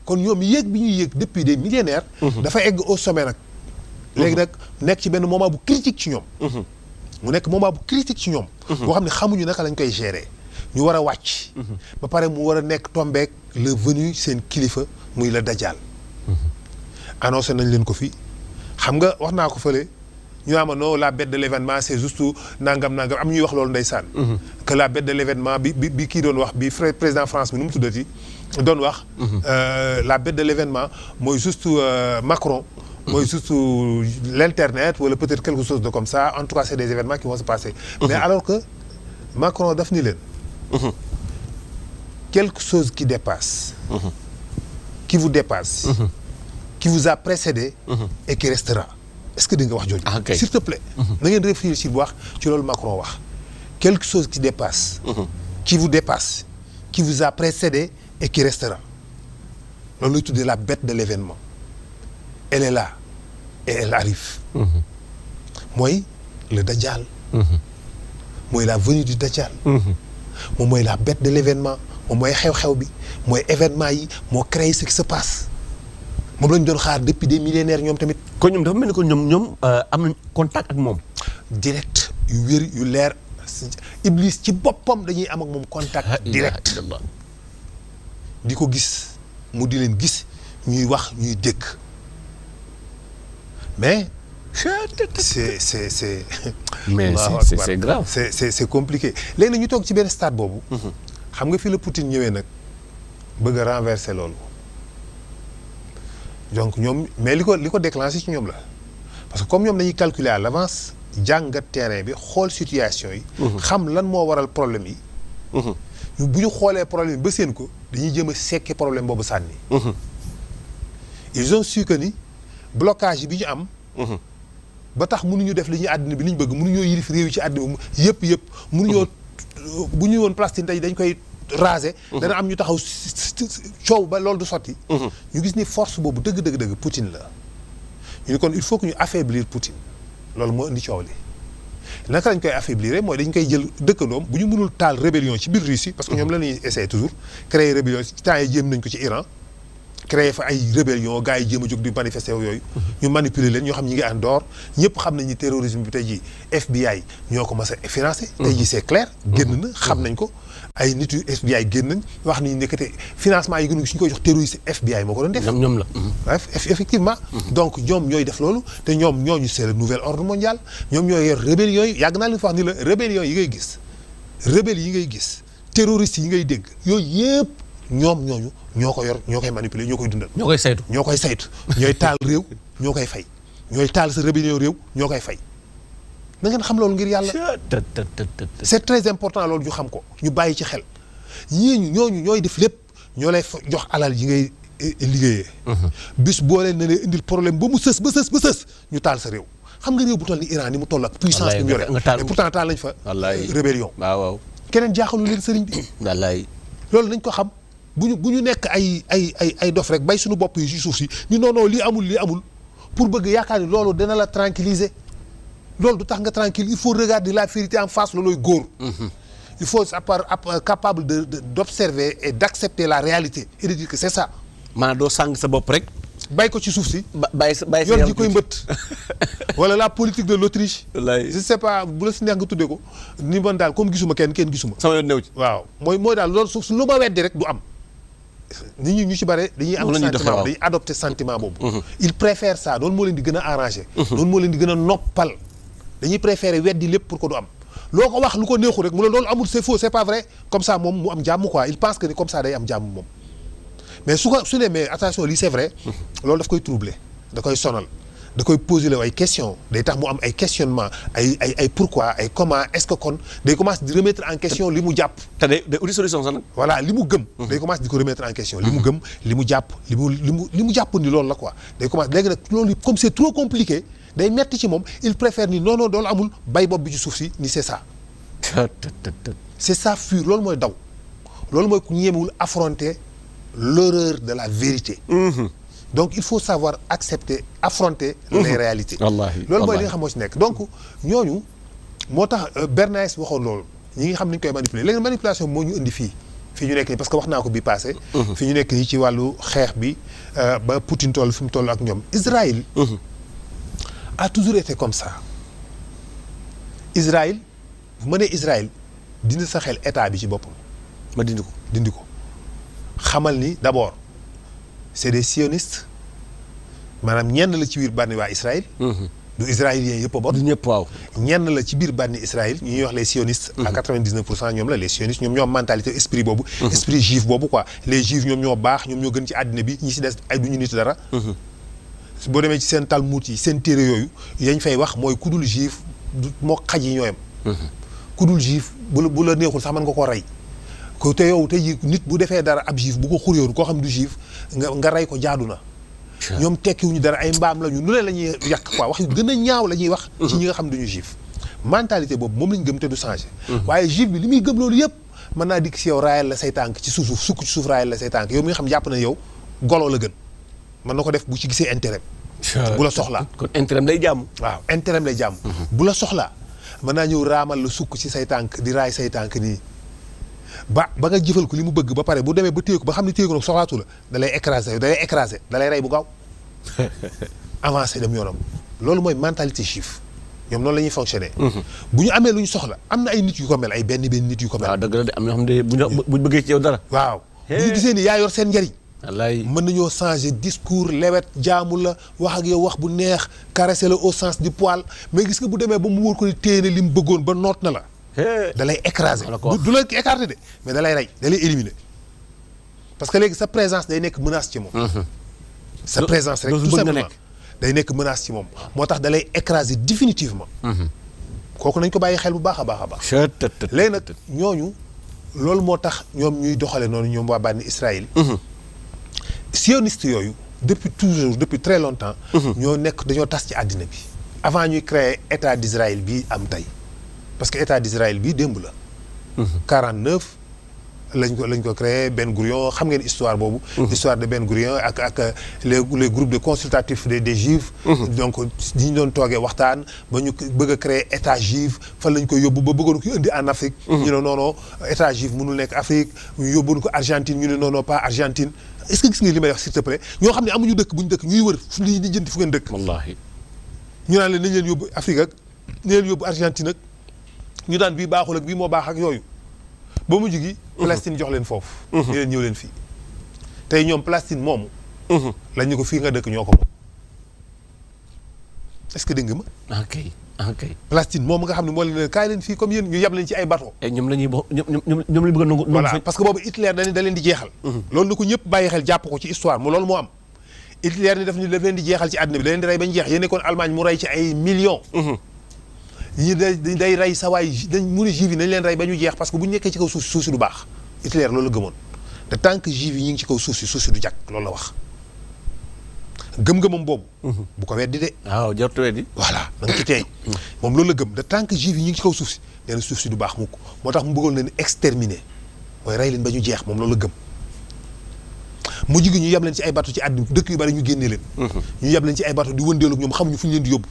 Speaker 1: kon ñoom yéeg bi ñuy yéeg depuis des millénaires. dafa egg au sommet nag. léegi nag nekk ci benn moment bu critique ci ñoom. mu nekk moment bu critique ci ñoom. boo xam ne xamuñu naka lañ koy gérer. ñu war a wàcc. ba pare mu war a nekk tombeek le venu seen kilifa muy la Dajjal. annoncé nañ leen ko fii xam nga wax naa ko fële. ñu naan ma non la bête de l'événement c'est juste nangam am ñuy wax loolu ndeysaan. que la bête de l'événement bi kii doon wax bi président France bi nu mu tuddati doon wax. la bête de l'événement mooy juste Macron. mooy juste l'internet wala peut-être quelque chose de comme ça en tout cas c'est des événements qui vont se passer. mais alors que Macron daf ni leen. quelque chose qui dépasse. qui vous dépasse. qui vous a précédé. et qui restera. est-ce que di nga wax jooju. s'il te plaît. na ngeen réfléchir bu wax ci loolu Macron wax. quelque chose qui dépasse. qui vous dépasse. qui vous a précédé et qui restera. loolu lay tuddee la bête de l'événement. elle est là et elle arrive. mooy le Dajjal. mooy la venue du Dajjal. moom mooy la bête de l'événement moom mooy xew-xew bi mooy événement yi moo créé ce qui se passe. moom lañu doon xaar depuis des millénaires ñoom tamit.
Speaker 2: kon ñoom dafa mel ni ko ñoom am nañ contact ak moom.
Speaker 1: direct yu wér yu leer Iblis ci boppam dañuy am ak moom contact direct. di ko gis mu di leen gis ñuy wax ñuy dégg mais. c'est
Speaker 2: mais c'est grave.
Speaker 1: c'est compliqué léegi nag ñu toog ci benn stade boobu. xam nga fi la Poutine ñëwee nag bëgg a renverser loolu donc ñoom mais li ko déclenché ci ñoom la parce que comme ñoom dañuy calculer à l'avance jàngat terrain bi xool situation yi. xam lan moo waral problème yi. bu ñu xoolee problème yi ba seen ko dañuy jëm a sekki problème boobu sànni. ils ont su que ni blocage yi bi ñu am. ba tax mënuñu def li ñuy àddina bi li ñu bëgg mënuñoo yilif réew yi ci àddina bi yëpp mënuñoo bu ñuy woon Palestine tey dañ koy raser. dana am ñu taxaw coow ba loolu du sotti. ñu gis ni force boobu dëgg Poutine la. ñu ne kon il faut que ñu affaiblir Poutine loolu moo indi coow li naka lañ koy affaiblir mooy dañ koy jël dëkkandoom bu ñu mënul taal rébellion ci biir Russie parce que ñoom la ñuy essayer toujours créer rébellion ci temps yi jéem nañ ko ci Iran créer fa ay rébellion gars yi jéem a jóg di manifester yooyu ñu manipuler leen ñoo xam ñi ngi en dehors ñëpp xam nañ ni terrorisme bi tey jii FBI ñoo ko mas a financé tey jii c'est clair génn na xam nañ ko ay nit yu FBI génn nañ wax ni nekkate financement yi gënu suñu koy jox terroriste FBI moo ko doon def
Speaker 2: ñoom la
Speaker 1: effectivement donc ñoom ñooy def loolu te ñoom ñooñu c'est le nouvel ordre mondial ñoom ñooy yor rébellion yi yàgg naa leen fa wax ni la rébellion yi ngay gis rebelle yi ngay gis terroristes yi ngay dégg yooyu yëpp ñoom ñooñu ñoo ko yor ñoo koy manipuler ñoo koy dundal
Speaker 2: ñoo koy saytu
Speaker 1: ñooy taal réew ñoo koy fay ñooy taal sa rébellion réew ñoo koy fay na ngeen xam loolu ngir yàlla c'est très important loolu ñu xam ko ñu bàyyi ci xel ñooñu ñooy def lépp ñoo lay jox alal yi ngay liggéeyee bis boo leen ne leen indil problème ba mu sës ñu taal sa réew xam nga réew bu toll ni Iran ni mu toll ak puissance bi mu yore et pourtant taal nañ fa rébellion
Speaker 2: waaw
Speaker 1: keneen jaaxalu leen sëriñ bi
Speaker 2: wallaay
Speaker 1: loolu nañ ko xam bu ñu nekk ay dof rek bay suñu bopp yi ci suuf si ni non lii amul pour bëgg yaakaar ni loolu dina la tranquilliser loolu du tax nga tranquille il faut regarder la vérité en face loolooy góor il faut être capable d'observer et d'accepter la réalité et de dire que c'est ça
Speaker 2: maanaam doo sàng sa bopp rek
Speaker 1: bàyyi ko ci suuf si
Speaker 2: bàyyi sa
Speaker 1: yoon ji koy mbëtt wala la politique de l'Autriche
Speaker 2: wallaay
Speaker 1: je sais pas bu la si neex nga tuddee ko ni man daal comme gisuma kenn gisuma
Speaker 2: sama yoon new ci
Speaker 1: waaw mooy daal loolu suuf lu ma weddi rek du am nit ñi ñu ci bare dañuy am sentiment dañuy adopter sentiment boobu ils préfèrent ça loolu moo leen di gën a arranger loolu moo leen di gën a noppal dañuy préférer weddi lépp pour que du am loo ko wax lu ko neexul rek mu ne loolu amul c'est faux c'est pas vrai comme ça moom mu am jàmm quoi il pense que ni comme ça day am jàmm moom mais su ne mais attention lii c'est vrai loolu daf koy troubler da koy sonal da koy poser la ay questions day tax mu am ay questionnement ay pourquoi ay comment est-ce que kon day commencer di remettre en question li mu jàpp
Speaker 2: te day uti solution sax nag
Speaker 1: voilà li mu gëm day commencer di ko remettre en question li mu gëm li mu jàpp li mu jàpp ni loolu la quoi day commencer léegi nag loolu comme c'est trop compliqué day metti ci moom il préfère ni non doolu amul bay bopp bi ci suuf si ni c'est ça c'est ça fuir loolu mooy daw loolu mooy ku ñemewul affronter l'horreur de la vérité donc il faut savoir accepter affronter les réalités loolu mooy li nga xam moo ci nekk donc ñooñu moo tax Bernays waxoon loolu ñi nga xam ni ñu koy manipuler léegi manipulation moo ñu indi fii ñu nekk nii parce que wax naa ko bi passé fii ñu nekk nii ci wàllu xeex bi ba Poutine toll fi mu toll ak ñoom Israël a toujours été comme ça Israël bu ma nee Israël dindi sa xel état bi ci boppam
Speaker 2: ma dindi ko
Speaker 1: xamal ni d'abord c'est des sionistes maanaam ñenn la ci biir bànni waa Israël du israélien yëpp a bot
Speaker 2: du ñëpp waaw
Speaker 1: ñenn la ci biir bànni Israël ñu ñuy wax les sionistes à 99% ñoom la les sionistes ñoom ñoo am mentalité esprit boobu esprit juif boobu quoi les juifs ñoom ñoo baax ñoom ñoo gën ci àddina bi ñi ci des ay duñu nit dara boo demee ci seen Talmud yi seen téere yooyu yañ fay wax mooy ku dul juif moo xaj yi ñooyam ku dul juif bu la neexul sax mën nga koo rey ko te yow tey nit bu defee dara ab juif bu ko xuryoon koo xam du juif nga rey ko jaadu na ñoom tekkiwuñu dara ay mbaam lañu nu ne la ñuy yàq quoi wax yu gën a ñaaw la ñuy wax ci ñi nga xam duñu juif mentalité boobu moom lañ gëm te du changer waaye juif bi li muy gëm loolu yëpp mën naa dikk si yow raayal la say tànk ci suuf sukk ci suuf raayal la say tànk yow mi nga xam jàpp na yow golo la gën mën na ko def bu ci gisee intérêt bu la soxlaa
Speaker 2: kon intérêt lay jàmm
Speaker 1: waaw intérêt lay jàmm bu la soxlaa mën naa ñëw raamal la sukk ci say tànk di raay say tànk nii ba nga jëfal ko li mu bëgg ba pare bu demee ba téye ko ba xam ne téye ko nag soxlaatu la da lay écraser da lay rey bu gaaw avancé dem yoonam loolu mooy mentalité juif ñoom noonu la ñuy fonctionner bu ñu amee lu ñu soxla am na ay nit yu ko mel ay benn nit yu ko mel
Speaker 2: waaw dëgg la de am na xam ne bu bëggee ci yow dara
Speaker 1: waaw bu ñu gisee ni yaa yor seen njariñ
Speaker 2: wallaay
Speaker 1: mën nañoo changer discours lewet jaamu la wax ak yow wax bu neex caresser la au sens du poil mais gis nga bu demee ba mu wóor ko ni téye na li mu bëggoon ba noot na la da lay écraser. du la écarter de mais da lay rey da lay éliminer parce que léegi sa présence day nekk menace ci moom. sa présence rek tout simplement day nekk menace ci moom moo tax da lay écraser définitivement. kooku nañ ko bàyyi xel bu baax a baax a baax. léegi nag ñooñu loolu moo tax ñoom ñuy doxale noonu ñoom waa bànni Israël. sioniste yooyu depuis toujours depuis très longtemps. ñoo nekk dañoo tas ci àddina bi. avant ñuy créer état d'Israël bii am tey parce que état d'Israël bii démb la. 49 lañ ko créé Ben Gourion xam ngeen histoire boobu. histoire de Ben Gourion ak les groupes de consultatifs des juifs. donc ñi ñu doon toogee waxtaan ba ñu bëgg a créer état juif fan lañ ko yóbbu ba bëggoon ko indi en Afrique. ñu ne non état juif mënul nekk Afrique ñu yóbbuwoon ko Argentine ñu ne non pas Argentine est-ce que gis nga li may wax s'il te plaît ñoo xam ne amuñu dëkk bu ñu dëkk ñuy wër fu li di jënd fu ngeen dëkk.
Speaker 2: wallaahi.
Speaker 1: ñu naan leen nañ leen yóbbu Afrique ak nañ leen yóbbu Argentine ak ñu daan bii baaxul ak bii moo baax ak yooyu ba mujj gi. Palestine jox leen foofu. ñu leen ñëw leen fii tey ñoom Palestine moomu. lañ ñu ko fii nga dëkk ñoo ko moom est-ce que dégg nga ma.
Speaker 2: ok.
Speaker 1: Palestine moom nga xam ne moo leen kaay leen fii comme yéen ñu yab leen ci ay bateau.
Speaker 2: ñoom la ñuy ñoom la bëgg a nangu.
Speaker 1: voilà parce que boobu Hitler da leen di jeexal. loolu na ko ñëpp bàyyi xel jàpp ko ci histoire mu loolu moo am. Hitler ni daf leen di jeexal ci àddina bi da leen di rey bañ jeex yéen nekkoon Allemagne mu rey ci ay millions. ñi day rey sawaay dañ mun a juif yi nañ leen rey ba ñu jeex parce que bu ñu nekkee ci kaw suuf si du baax Hitler loolu la gëmoon te tant que juif yi ñu ngi ci kaw suuf si du jag loolu la wax gëm-gëmam boobu. bu ko weddi de.
Speaker 2: waaw jarut weddi.
Speaker 1: voilà da nga ci teey moom loolu la gëm de tant que juif yi ñu ngi ci kaw suuf si nee na suuf si du baax mukk moo tax mu bëggoon leen exterminer mooy rey leen ba ñu jeex moom loolu la gëm. mujj gi ñu yab leen ci ay bateau ci àddina dëkk yu bari ñu génnee leen. ñu yab leen ci ay bateau di wëndeelu ak ñoom xamuñu fu ñu leen di yóbbu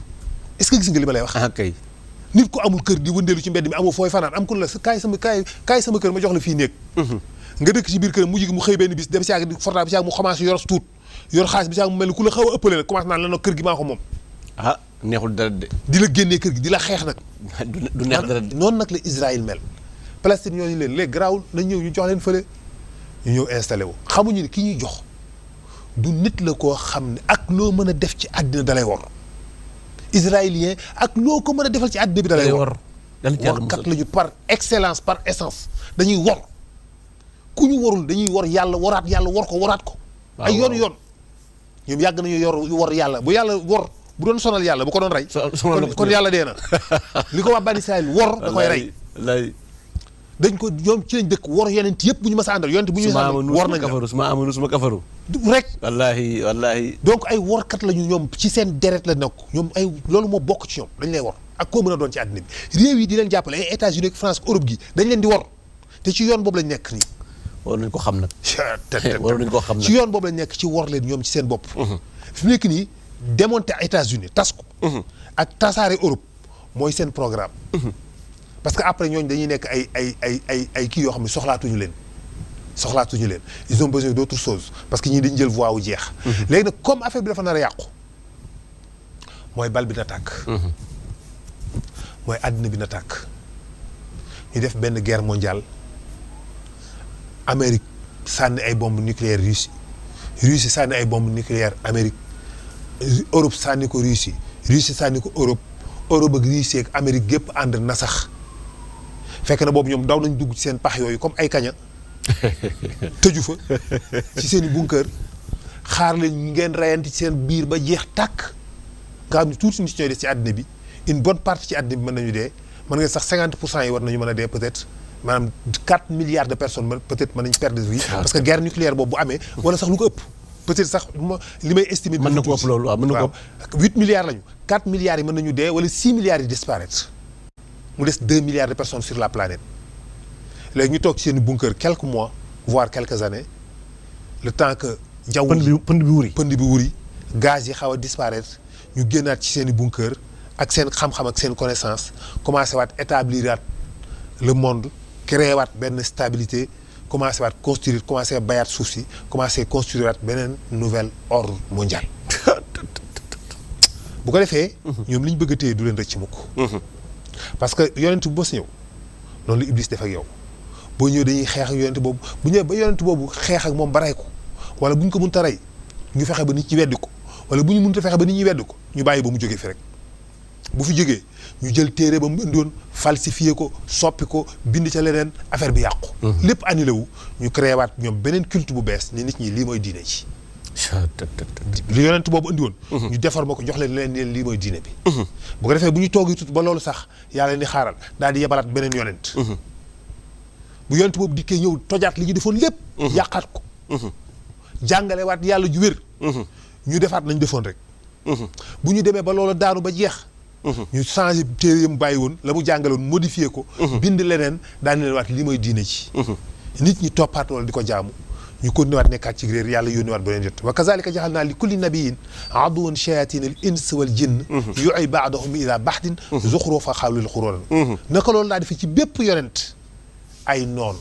Speaker 1: est-ce que gis nga li ma lay wax.
Speaker 2: kay.
Speaker 1: nit ko amul kër di wëndeelu ci mbedd mi amoo fooy fanaan am ku la kaay sama kër ma jox la fii néeg nga dëkk ci biir kër mujj gi mu xëy benn bis dem si yàgg di forta bi si yàgg mu commencé yor tuut yor xaalis bi si yàgg mu mel ni ku la xaw a ëppale nag commencé naan la nag kër gi maa ko moom
Speaker 2: neexul dara de
Speaker 1: di la génnee kër gi di la xeex nag
Speaker 2: du neex dara de
Speaker 1: noonu nag la Israël mel Palestine ñooñu leen léegi garaawul nañ ñëw ñu jox leen fële ñu ñëw installé wu xamuñu ne ki ñuy jox du nit la koo xam ne ak loo mën a def ci àddina dalay wor israélien ak loo ko mën a defal ci àddina bi da lay wor workat la ñu par excellence par essence dañuy wor ku ñu warul dañuy wor yàlla woraat yàlla wor ko ay yoon ñoom yàgg nañu wor yàlla bu yàlla wor bu doon sonal yàlla bu ko doon rey kon yàlla dee na li ko waa bani Israël wor da koy rey dañ ko ñoom ci lañ dëkk wor yonent yëpp bu ñu mës a àndal yonent bu ñu wor nañ
Speaker 2: suma kafaru
Speaker 1: rek
Speaker 2: wallaahi
Speaker 1: donc ay workat lañu ñoom ci seen deret la nekk ñoom ay loolu moo bokk ci ñoom dañ lay wor ak koo mën a doon ci àddina bi réew yi di leen jàppale ay États-Unis ak France Europe gi dañ leen di wor te ci yoon boobu lañ nekk nii
Speaker 2: war nañ ko xam nag
Speaker 1: ci yoon boobu lañ nekk ci wor leen ñoom ci seen bopp fi mu nekk nii démonter États-Unis tas ko ak tasaare Europe mooy seen programme parce que après ñooñu dañuy nekk ay kii yoo xam ne soxlaatuñu leen ils ont besoin d'autre chose parce que ñii dañu jël voie wu jeex léegi nag comme affaire bi dafa nar a yàqu mooy bal bi na tàkk mooy àddina bi na tàkk ñu def benn guerre mondiale Amérique sànni ay bombe nucléaire Russie sànni ay bombe nucléaire Amérique Europe sànni ko Russie sànni ko Europe ak Russie ak Amérique gépp ànd na sax fekk na boobu ñoom daw nañ dugg ci seen pax yooyu comme ay kaña tëju fa ci seen i bunker xaar leen ngeen reyante ci seen biir ba jeex tàkk nga xam ne tuuti nit ñooy des ci àddina bi une bonne partie ci àddina bi mën nañu dee mën nga sax 50% yi war nañu mën a dee peut-être maanaam 4 milliards de personnes peut-être mën nañu perdre vie parce que guerre nucléaire boobu bu amee wala sax lu ko ëpp peut-être sax li may estimer
Speaker 2: mën na ko ëpp loolu waaw mën na ko ëpp
Speaker 1: 8 milliards lañu 4 milliards yi mën nañu dee wala 6 milliards yi disparaître mu des 2 milliards de personnes sur la planète léegi ñu toog ci seen bunker quelques mois voire quelques années le temps que jaww
Speaker 2: pënd bi wuri
Speaker 1: gaz yi xaw a disparaître ñu génnaat ci seen i bunker ak seen xam-xam ak seen connaissance commencé waat établir le monde créé waat benn stabilité commencé waat construire commencé bayaat suuf si commencé construire waat beneen nouvel ordre mondial bu ko defee ñoom li ñu bëgg a téye du leen rëcc mukk parce que yonent bu bos ñëw noonu la Iblis def ak yow boo ñëw dañuy xeex ak yonent boobu bu ñëwee ba yonent boobu xeex ak moom ba rey ko wala bu ñu ko mënta rey ñu fexe ba nit ñi weddi ko wala bu ñu mënta fexe ba nit ñi weddi ko ñu bàyyi ba mu jógee fi rek bu fi jógee ñu jël téere ba mu indiwoon falsifié ko soppi ko bind ca leneen affaire bi yàqu. lépp annulé wu ñu créé waat ñoom beneen culte bu bees ni nit ñi lii mooy diine ci. li yonent boobu indi woon. ñu defar ma ko jox leen lii mooy diine bi. bu ko defee bu ñu toogee tuuti ba loolu sax yàlla ni xaaral daal di yebalaat beneen yonent. bu yonent boobu dikkee ñëw tojaat li ñu defoon lépp. yàqaat ko. jàngalewaat yàlla ju wér. ñu defaat nañ defoon rek. bu ñu demee ba loolu daanu ba jeex. ñu changé téere yam bàyyi woon la mu jàngale woon modifié ko. bind leneen daane leen waat li mooy diine ci. nit ñi toppaat loolu di ko jaamu. ñu continué waat nekkaat ci réer yàlla yónni waat beneen jot wa kazalika jaxal naa li kulli nabiyin aduwan shayatin al ins wal jinn yu'i ba'dahum ila ba'din zuxrufa xawlil xuróoran naka loolu laa defee ci bépp yonent ay noon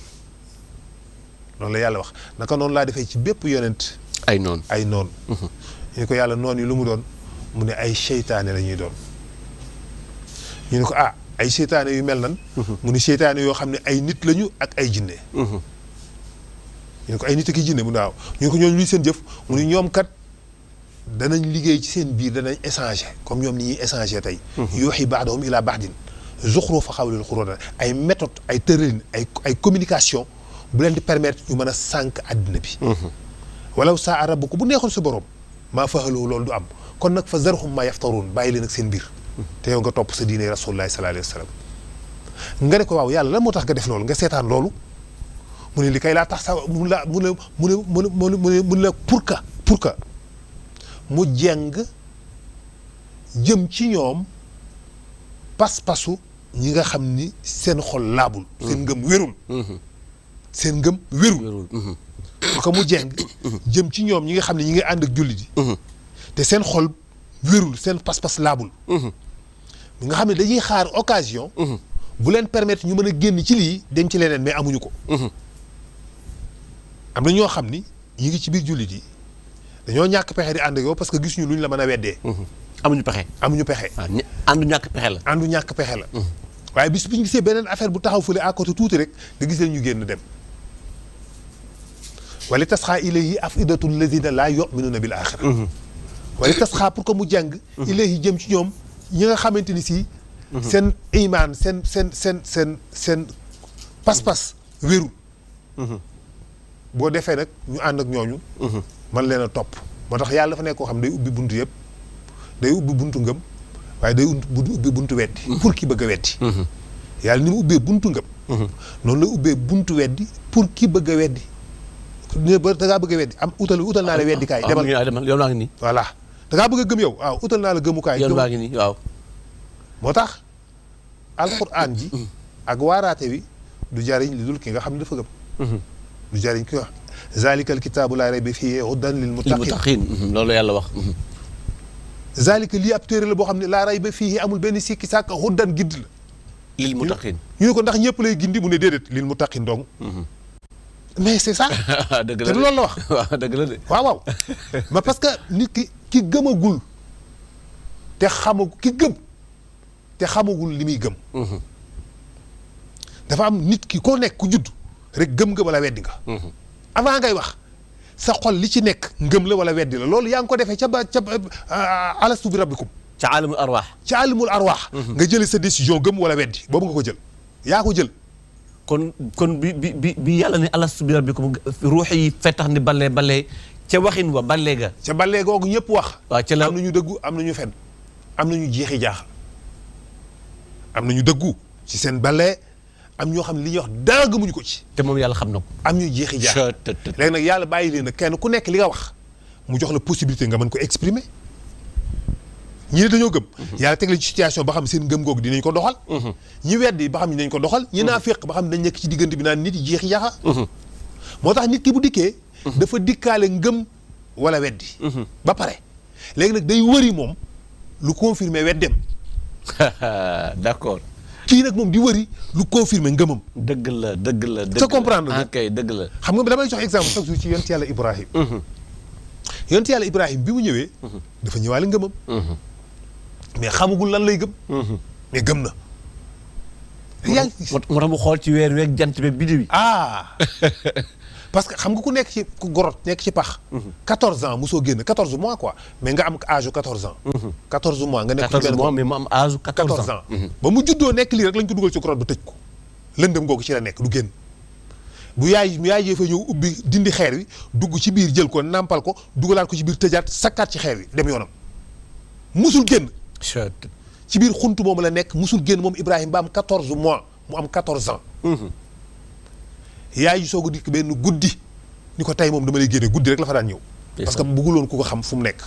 Speaker 1: loolu la yàlla wax naka noonu laa defee ci bépp yonent
Speaker 2: ay noon
Speaker 1: ñu ko yàlla noon yi lu mu doon mu ne ay seytaane la ñuy doon ñu ne ko ay seytaane yu mel nan mu ne seytaane yoo xam ne ay nit lañu ak ay jinne ñu ne ko ay nit ak i jinne mu ne waaw ñu ne ko ñooñu luy seen jëf mu ne ñoom kat danañ liggéey ci seen biir danañ échanger comme ñoom ni ñuy échanger tey yuuxi ba'dahum ilaa ba'din zuxrufa xawlil xuróoran ay méthode ay tëralin ay communication bu leen di permettre ñu mën a sànq àddina bi walaw saa rabbuka bu neexoon sa borom maa faxaloo loolu du am kon nag fa zarhum maa yaftaruun bàyyi leen ak seen biir te yow nga topp sa diine rasulullahi sallallahu alayhi wa sallam nga ne ko waaw yàlla lan moo tax nga def loolu nga seetaan loolu mu ne li kay laa tax sa mu ne pour que mu jeng jëm ci ñoom pas-pasu ñi nga xam ni seen xol laabul seen ngëm wérul pour que mu jeng jëm ci ñoom ñi nga xam ne ñi ngi ànd ak jullit yi te seen xol wérul seen pas-pas laabul nga xam ne dañuy xaar occasion bu leen permettre ñu mën a génn ci lii dem ci leneen mais amuñu ko am na ñoo xam ni ñi ngi ci biir jullit yi dañoo ñàkk pexe di ànd ak yow parce que gisuñu luñ la mën a weddee
Speaker 2: amuñu pexe àndu ñàkk pexe la waaye bis bu ñu gisee beneen affaire bu taxaw fële à côté tuuti rek nga gis leen ñu génn dem wala tasxaa ilayhi afidatu alladina laa yuminuuna bil axira wala tasxaa pour que mu jàng ilayhi jëm ci ñoom ñi nga xamante ni si seen imaan seen pas-pas wérul boo defee nag ñu ànd ak ñooñu man leen a topp moo tax yàlla dafa nekk koo xam day ubbi buntu yëpp day ubbi buntu ngëm waaye day ubbi buntu weddi pour ki bëgg a weddi yàlla ni mu ubbee buntu ngëm noonu la ubbee buntu weddi pour ki bëgg a weddi ne ba da ngaa bëgg a weddi am utal naa la weddi kaay demal yow naa ngi nii
Speaker 1: voilà da ngaa bëgg a gëm yow waaw utal naa la gëmukaay
Speaker 2: yow naa ngi nii waaw
Speaker 1: moo tax alquran ji ak waaraate wi du jariñ li dul ki nga xam ne dafa gëm du jariñ ki wax zalika alkitaabu laa rayba fiihi hudan lil muttaqin
Speaker 2: loolu yàlla wax
Speaker 1: zalika lii ab téere la boo xam ne laa rayba fiihi amul benn sikki sàkk hudan gidd la
Speaker 2: lil muttaqin
Speaker 1: ñu ne ko ndax ñëpp lay gindi mu ne déedéet lil muttaqin dong mais c'est ça
Speaker 2: dëgg la
Speaker 1: te loolu la wax
Speaker 2: waaw dëgg la de
Speaker 1: waaw mais parce que nit ki gëmagul te xamagul li muy gëm dafa am nit ki koo nekk ku judd rek gëm nga wala weddi nga avant ngay wax sa xol li ci nekk ngëm la wala weddi la loolu yaa ngi ko defee ca alastu bi rabbikum
Speaker 2: ca alimul arwaax
Speaker 1: nga jëlee sa décision gëm wala weddi boobu nga ko jël yaa ko jël
Speaker 2: kon bi yàlla ne alastu bi rabbikum ruux yi fettax ni balee ca waxin wa balee ga
Speaker 1: ca balee googu ñëpp wax
Speaker 2: waaw ca la
Speaker 1: am nañu dëggu am nañu fen am nañu jeexi jaaxal am nañu dëggu ci seen balee am ñoo xam ne li ñuy wax dara gëmuñu ko ci
Speaker 2: te moom yàlla xam na ko
Speaker 1: am ñu jeexi jaaxal léegi nag yàlla bàyyi leen nag kenn ku nekk li nga wax mu jox la possibilité nga mën ko exprimer ñi ne dañoo gëm yàlla teg la ci situation ba xam seen ngëm googu dinañ ko doxal ñi weddi ba xam ne dinañ ko doxal ñi naa féq ba xam ne dañ nekk ci diggante bi naan nit yi jeexi jaaxa moo tax nit ki bu dikkee dafa dikkaale ngëm wala weddi ba pare léegi nag day wëri moom lu confirmer weddem
Speaker 2: d'accord
Speaker 1: kii nag moom di wëri lu confirmer ngëmam
Speaker 2: dëgg la
Speaker 1: sa comprendre nga
Speaker 2: kay dëgg la
Speaker 1: xam nga damay jox exemple chaque jour ci yonent yàlla Ibrahim yonent yàlla Ibrahim bi mu ñëwee dafa ñëwaale ngëmam mais xamagul lan lay gëm mais gëm na
Speaker 2: moo tax mu xool ci weer weeg jant beeg biddew yi
Speaker 1: parce que xam nga ku nekk ci ku gorot nekk ci pax 14 ans mosoo génn 14 mois quoi mais nga am âge u 14 ans 14 mois nga nekk ci
Speaker 2: 14
Speaker 1: benn
Speaker 2: mois mais mu am âge 14 ans.
Speaker 1: ba mu juddoo nekk lii rek lañ ko dugal ci grotte ba tëj ko lëndëm googu ci la nekk du génn bu yaay jee fa ñëw ubbi dindi xeer wi dugg ci biir jël ko nàmpal ko dugalaat ko ci biir tëjaat sakkaat ci xeer wi dem yoonam musul génn ci biir xuntu moomu la nekk musul génn moom Ibrahima ba am 14 mois mu am 14 ans yaay ji soog a dikk benn guddi ni ko tey moom dama lay génne guddi rek la fa daan ñëw parce que bëgguloon ku ko xam fu mu nekk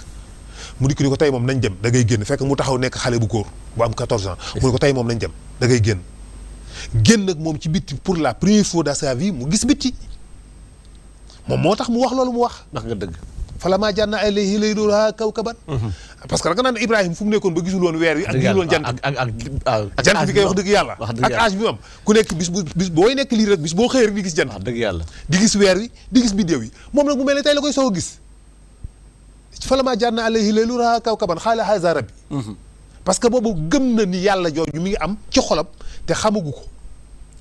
Speaker 1: mu dikk ni ko tey moom nañ dem da ngay génn fekk mu taxaw nekk xale bu góor bu am 14 ans mu ne ko tey moom nañ dem da ngay génn ak moom ci bitti pour la première fois dans sa vie mu gis bitti moom moo tax mu wax loolu mu wax
Speaker 2: ndax nga dëgg
Speaker 1: falamaa janna alayhi layluhaa kawkaban parce que da nga naan Ibrahima fu mu nekkoon ba gisul woon weer wi ak gisul woon jant
Speaker 2: ak
Speaker 1: jant bi kay wax dëgg yàlla ak âge bi mu am ku nekk bis booy nekk lii rek bis boo xëyee rek di gis jant
Speaker 2: wax dëgg yàlla
Speaker 1: di gis weer wi di gis biddéew yi moom nag mu mel ne tey la koy soog a gis falamaa janna alayhi layluhaa kawkaban qaala haazaa rabbii parce que boobu gëm na ni yàlla jooju mi ngi am ci xolam te xamagu ko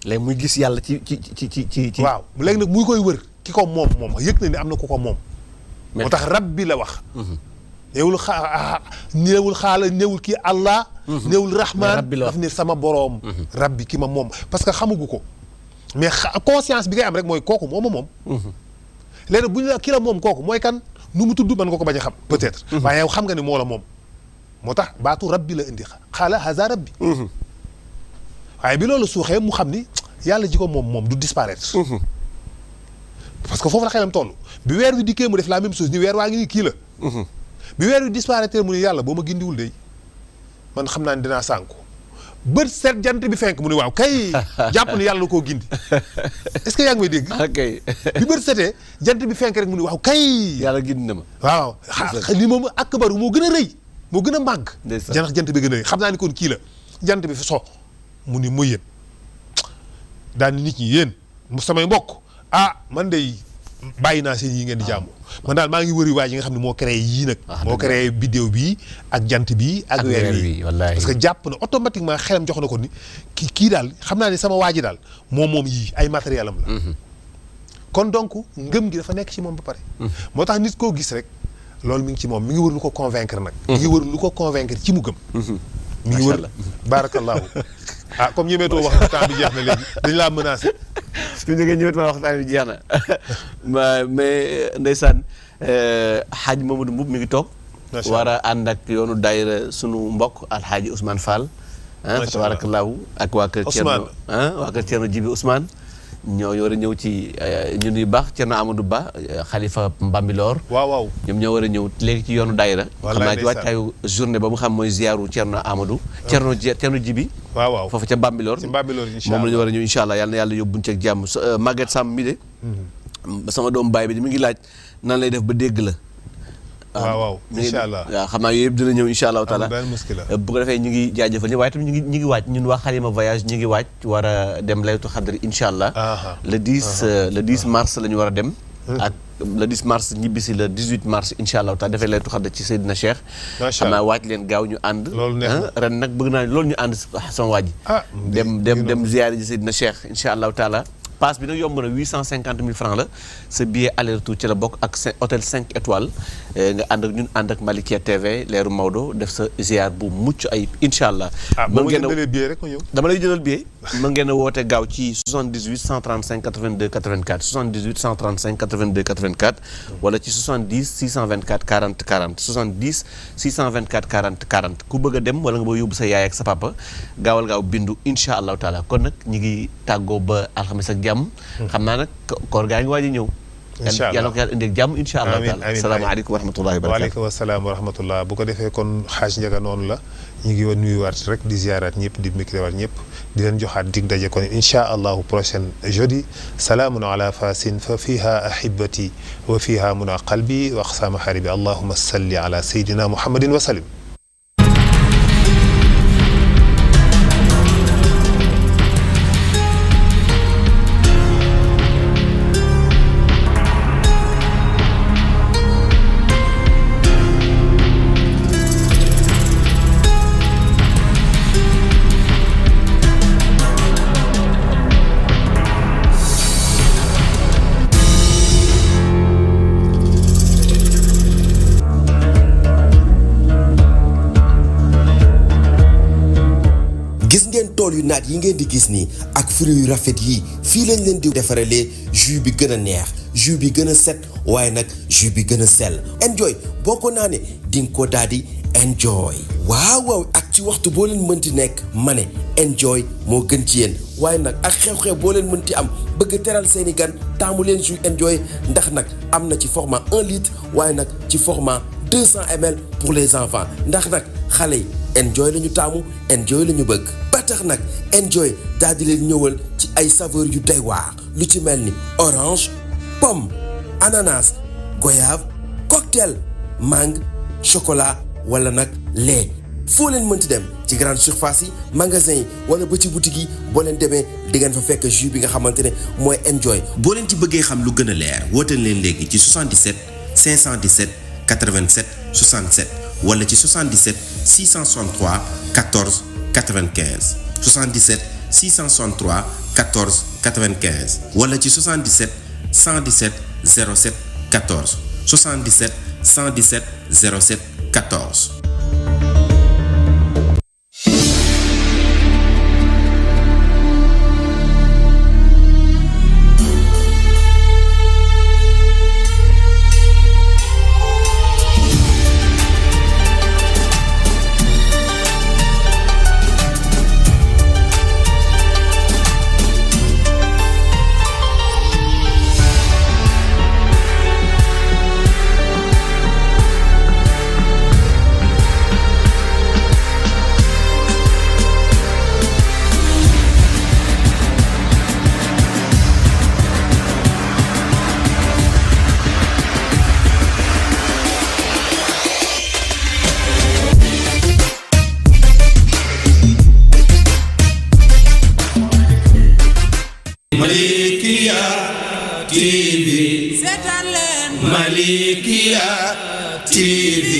Speaker 2: léegi muy gis yàlla ci
Speaker 1: waaw léegi nag muy koy wër ki ko moom yëg na ni am na ku ko moom moo tax rabbi la wax néewul xaala néewul kii Allah néewul rahman daf ne sama boroom rabbi ki ma moom parce que xamagu ko mais conscience bi ngay am rek mooy kooku mooma moom léegi bu ñu la ki la moom kooku mooy kan nu mu tudd mën nga ko bañ a xam peut-être waaye yow xam nga ni moo la moom moo tax baatu rabbi la indi xaala haza rabbi waaye bi loolu suuxee mu xam ni yàlla ji ko moom du disparaître parce que foofu la xelam toll bi weer wi dikkee mu def la même chose ni weer waa ngi nii kii la bi weer wi disparaître mu ne yàlla boo ma gindiwul de man xam naa ne dinaa sànku bët seet jant bi fenk mu ne waaw kay jàpp ne yàlla na koo gindi est-ce que yaa ngi may dégg
Speaker 2: ok
Speaker 1: bi bët setee jant bi fenk rek mu ne waaw kay
Speaker 2: yàlla gindi na ma
Speaker 1: waaw li moom akbaru moo gën a rëy moo gën a màgg jant bi gën a rëy xam naa ni kon kii la jant bi fi so mu ni mu yéen daal ni nit ñi yéen samay mbokk man de bàyyi naa seen yi ngeen di jaamu man daal maa ngi wëri waa ji nga xam ne moo créé yii nag moo créé biddéew bii ak jant bi ak weer wi parce que jàpp na automatiquement xelam jox na ko ni kii daal xam naa ne sama waa ji daal moom yii ay matériel am la kon donc ngëm gi dafa nekk ci moom ba pare moo tax nit koo gis rek loolu mi ngi ci moom mi ngi wër lu ko convaincre nag mi ngi wër lu ko convaincre ci mu gëm mi ngi wër barakallahu comme ñemeetoo wax temps bi jeex na léegi dañu laa menacé
Speaker 2: su ñu ñëwee ma waxtaan bi jeex na mais ndeysaan xaaj Mamadou Mboub mi ngi toog war a ànd ak yoonu daayira sunu mbokk alxaaji Ousmane Fall tabarakallahu ak waa kër Thierno Djibi Ousmane ñoo war a ñëw ci ñun yu baax Thierno Amadou Ba xalifa Mbambilor waaw ñoom ñoo war a ñëw léegi ci yoonu daayira xam naa ci wàccaayu journée ba mu xam mooy ziaru Thierno Amadou Thierno Djibi waaw foofu ca Mbambilor moom la ñu war a ñëw incha allah yàlla na yàlla yóbbuñ ci ak jàmm Maguette Samb mi de sama doom baay bi mi ngi laaj nan lay def ba dégg la waaw incha allah waaw xam naa yooyu yëpp dina ñëw incha allahu taala bu ko defee ñu ngi jaajëfal ñi waaye tamit ñu ngi waaj ñun waa Xalima voyage ñu ngi waaj war a dem laytu xadri incha allah le 10 mars la ñu war a dem ak le 10 mars ñibbisi le 18 mars incha allahu taala defee laytu xadri ci Seydina Cheikh xam naa waaj leen gaaw ñu ànd ren nag bëgg naa loolu ñu ànd sama waaj dem ziyaare ji Seydina Cheikh incha allahu taala passe bi nag yomb na 850 000 francs la sa billet aller retour ci la bokk ak hôtel 5 étoiles nga ànd ak ñun ànd ak Malikia TV leeru Maodo def sa ziar bu mucc ayib incha allah.
Speaker 1: mën ngeen a billet rek ma ñëw.
Speaker 2: dama lay jëndal billet. mën ngeen a woote gaaw ci 78 135 82 84 78 135 82 84 wala ci 70 624 40 40 70 624 40 40 ku bëgg a dem wala nga bëgg yóbbu sa yaay ak sa papa gaawal gaaw bindu incha allahu taala kon nag ñi ngi tàggoo ba alxames ak jàmm. xam naa nag koor gaa ngi waaj a ñëw. incha allah yàlla ko yàlla indi ak jàmm incha allah taala salaamaaleykum wa rahmatullahi wa barakatuh.
Speaker 1: waaleykum salaam wa rahmatullah bu ko defee kon xaaj Njaga noonu la ñu ngi woon nuyuwaat rek di ziaraat ñëpp di mikriwaat ñëpp di leen joxaat dig daje kon incha allahu prochaine jeudi salaamun ala fasin fa fiha ahibati wa fiha muna qalbi wa aqsama xaribi allahuma salli ala sayidina muhammadin wa salim
Speaker 3: bool yu naat yi ngeen di gis nii ak fruits yu rafet yi fii lañ leen di defaralee jus bi gën a neex jus bi gën a set waaye nag jus bi gën a sell enjoy boo ko naanee di nga ko daal di enjoy waaw ak ci waxtu boo leen mënti nekk ma ne enjoy moo gën ci yéen waaye nag ak xew-xew boo leen mënti am bëgg teral seeni gan taamu leen jus enjoy ndax nag am na ci format 1 litre waaye nag ci format 200 ml pour les enfants ndax nag xale yi enjoy la ñu taamu enjoy la ñu bëgg ba tax nag enjoy daal di leen ñëwal ci ay saveur yu doy waar lu ci mel ni orange pomme ananas goyave cocktail mangue chocolat wala nag lait foo leen mënti dem ci grande surface yi magasin yi wala ba ci boutique yi boo leen demee di ngeen fa fekk jus bi nga xamante ne mooy enjoy. boo leen ci bëggee xam lu gën a leer wooteel leen léegi ci 77 517 87 67 wala ci 77 663 14 95 77 663 14 95 wala ci 77 117 07 14 77 117 07 14.
Speaker 4: Malikia TV Malikia TV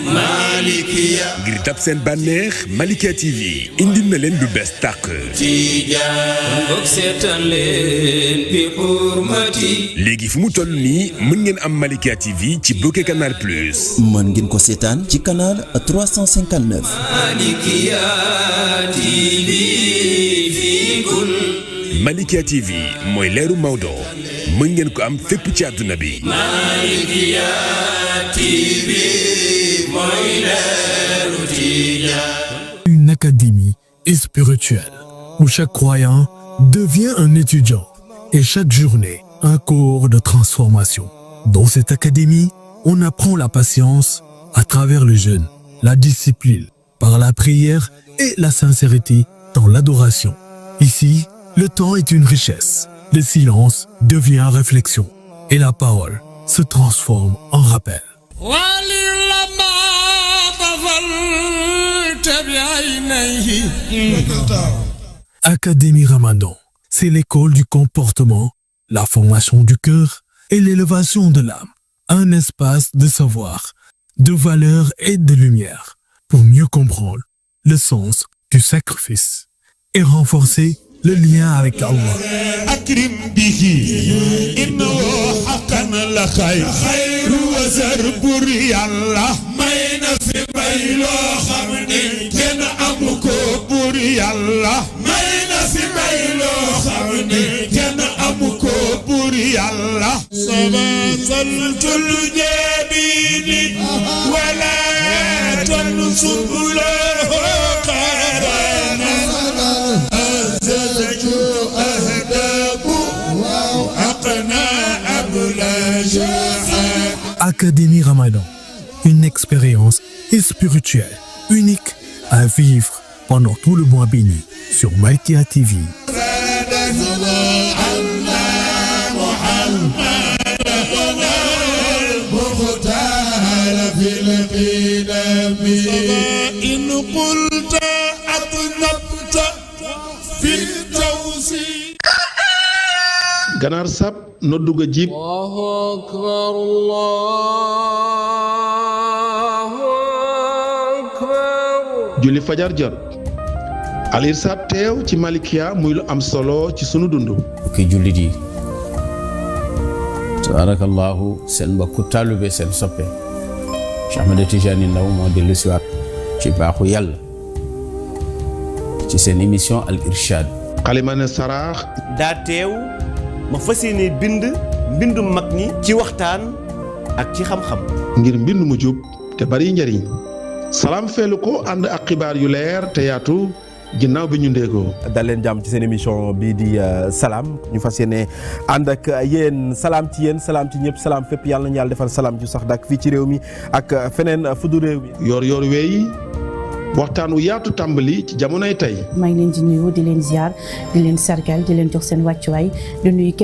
Speaker 4: Malikia
Speaker 5: ngir dab seen bànneex Malikia TV indil na leen lu bees tàq
Speaker 4: Tijaan seetaan leen bi hurmati
Speaker 5: léegi fu mu toll nii mën ngeen am Malikia TV ci bouquet Canal Plus
Speaker 6: mën ngeen ko seetaan ci canal 359
Speaker 4: Malikia TV fi kul
Speaker 5: Malikia TV mooy leeru Maodo mën ngeen ko am fépp ci àdduna bi
Speaker 4: Malikia TV mooy leeru Tijaan.
Speaker 7: Une académie spirituelle où chaque croyant devient un étudiant et chaque journée un cours de transformation. Dans cette académie, on apprend la patience à travers le jeûne, la discipline par la prière et la sincérité dans l'adoration. Ici, le temps est une richesse, le silence devient réflexion et la parole se transforme en rappel. Académie Ramadan, c'est l'école du comportement, la formation du cœur et l'élévation de l'âme. Un espace de savoir, de valeur et de lumière pour mieux comprendre le sens du sacrifice et renforcer le lien avec Allah.
Speaker 8: أكرم به إنه حقا لخير وزر بري الله مين في بيلو خمني كن أمكو بري الله مين في بيلو خمني كن أمكو بري الله صبا صلت الجبين ولا تنصب له قرانا
Speaker 7: Académie Ramadan, une expérience spirituelle unique à vivre pendant tout le mois béni sur Malikia TV.
Speaker 9: Ganaar sab noddu ga jib
Speaker 10: Allahu akbar Allahu akbar
Speaker 9: julli fajar jot Al Irshad teew ci Malikia muy lu am solo ci sunu dund
Speaker 11: ki jullit yi tabarakallahu seen mbokku taalube seen soppe Cheikh Ahmed Tidiane Ndao moo dellu siwaat ci baaxu yàlla ci seen émission Al Irshad.
Speaker 9: xalima ne saraax.
Speaker 2: daa teew ma fas yéene bind mbindum mag ñi ci waxtaan ak ci xam-xam.
Speaker 9: ngir mbind mu jub te bari njariñ. salaam feelu ko ànd ak xibaar yu leer te yaatu ginnaaw bi ñu ndéegoo.
Speaker 12: dal leen jàmm ci seen émission bii di salaam ñu fas yéene ànd ak yéen salaam ci ñëpp salaam fépp yàlla nañu yàlla defal salaam ju sax dàkk fii ci réew mi ak feneen fu du réew mi.
Speaker 9: yor weey waxtaan wu yaatu tàmbali ci jamonoy tey.
Speaker 13: maa ngi leen di nuyu di leen ziar di leen sargal di leen jox seen wàccuwaay di nuyu képp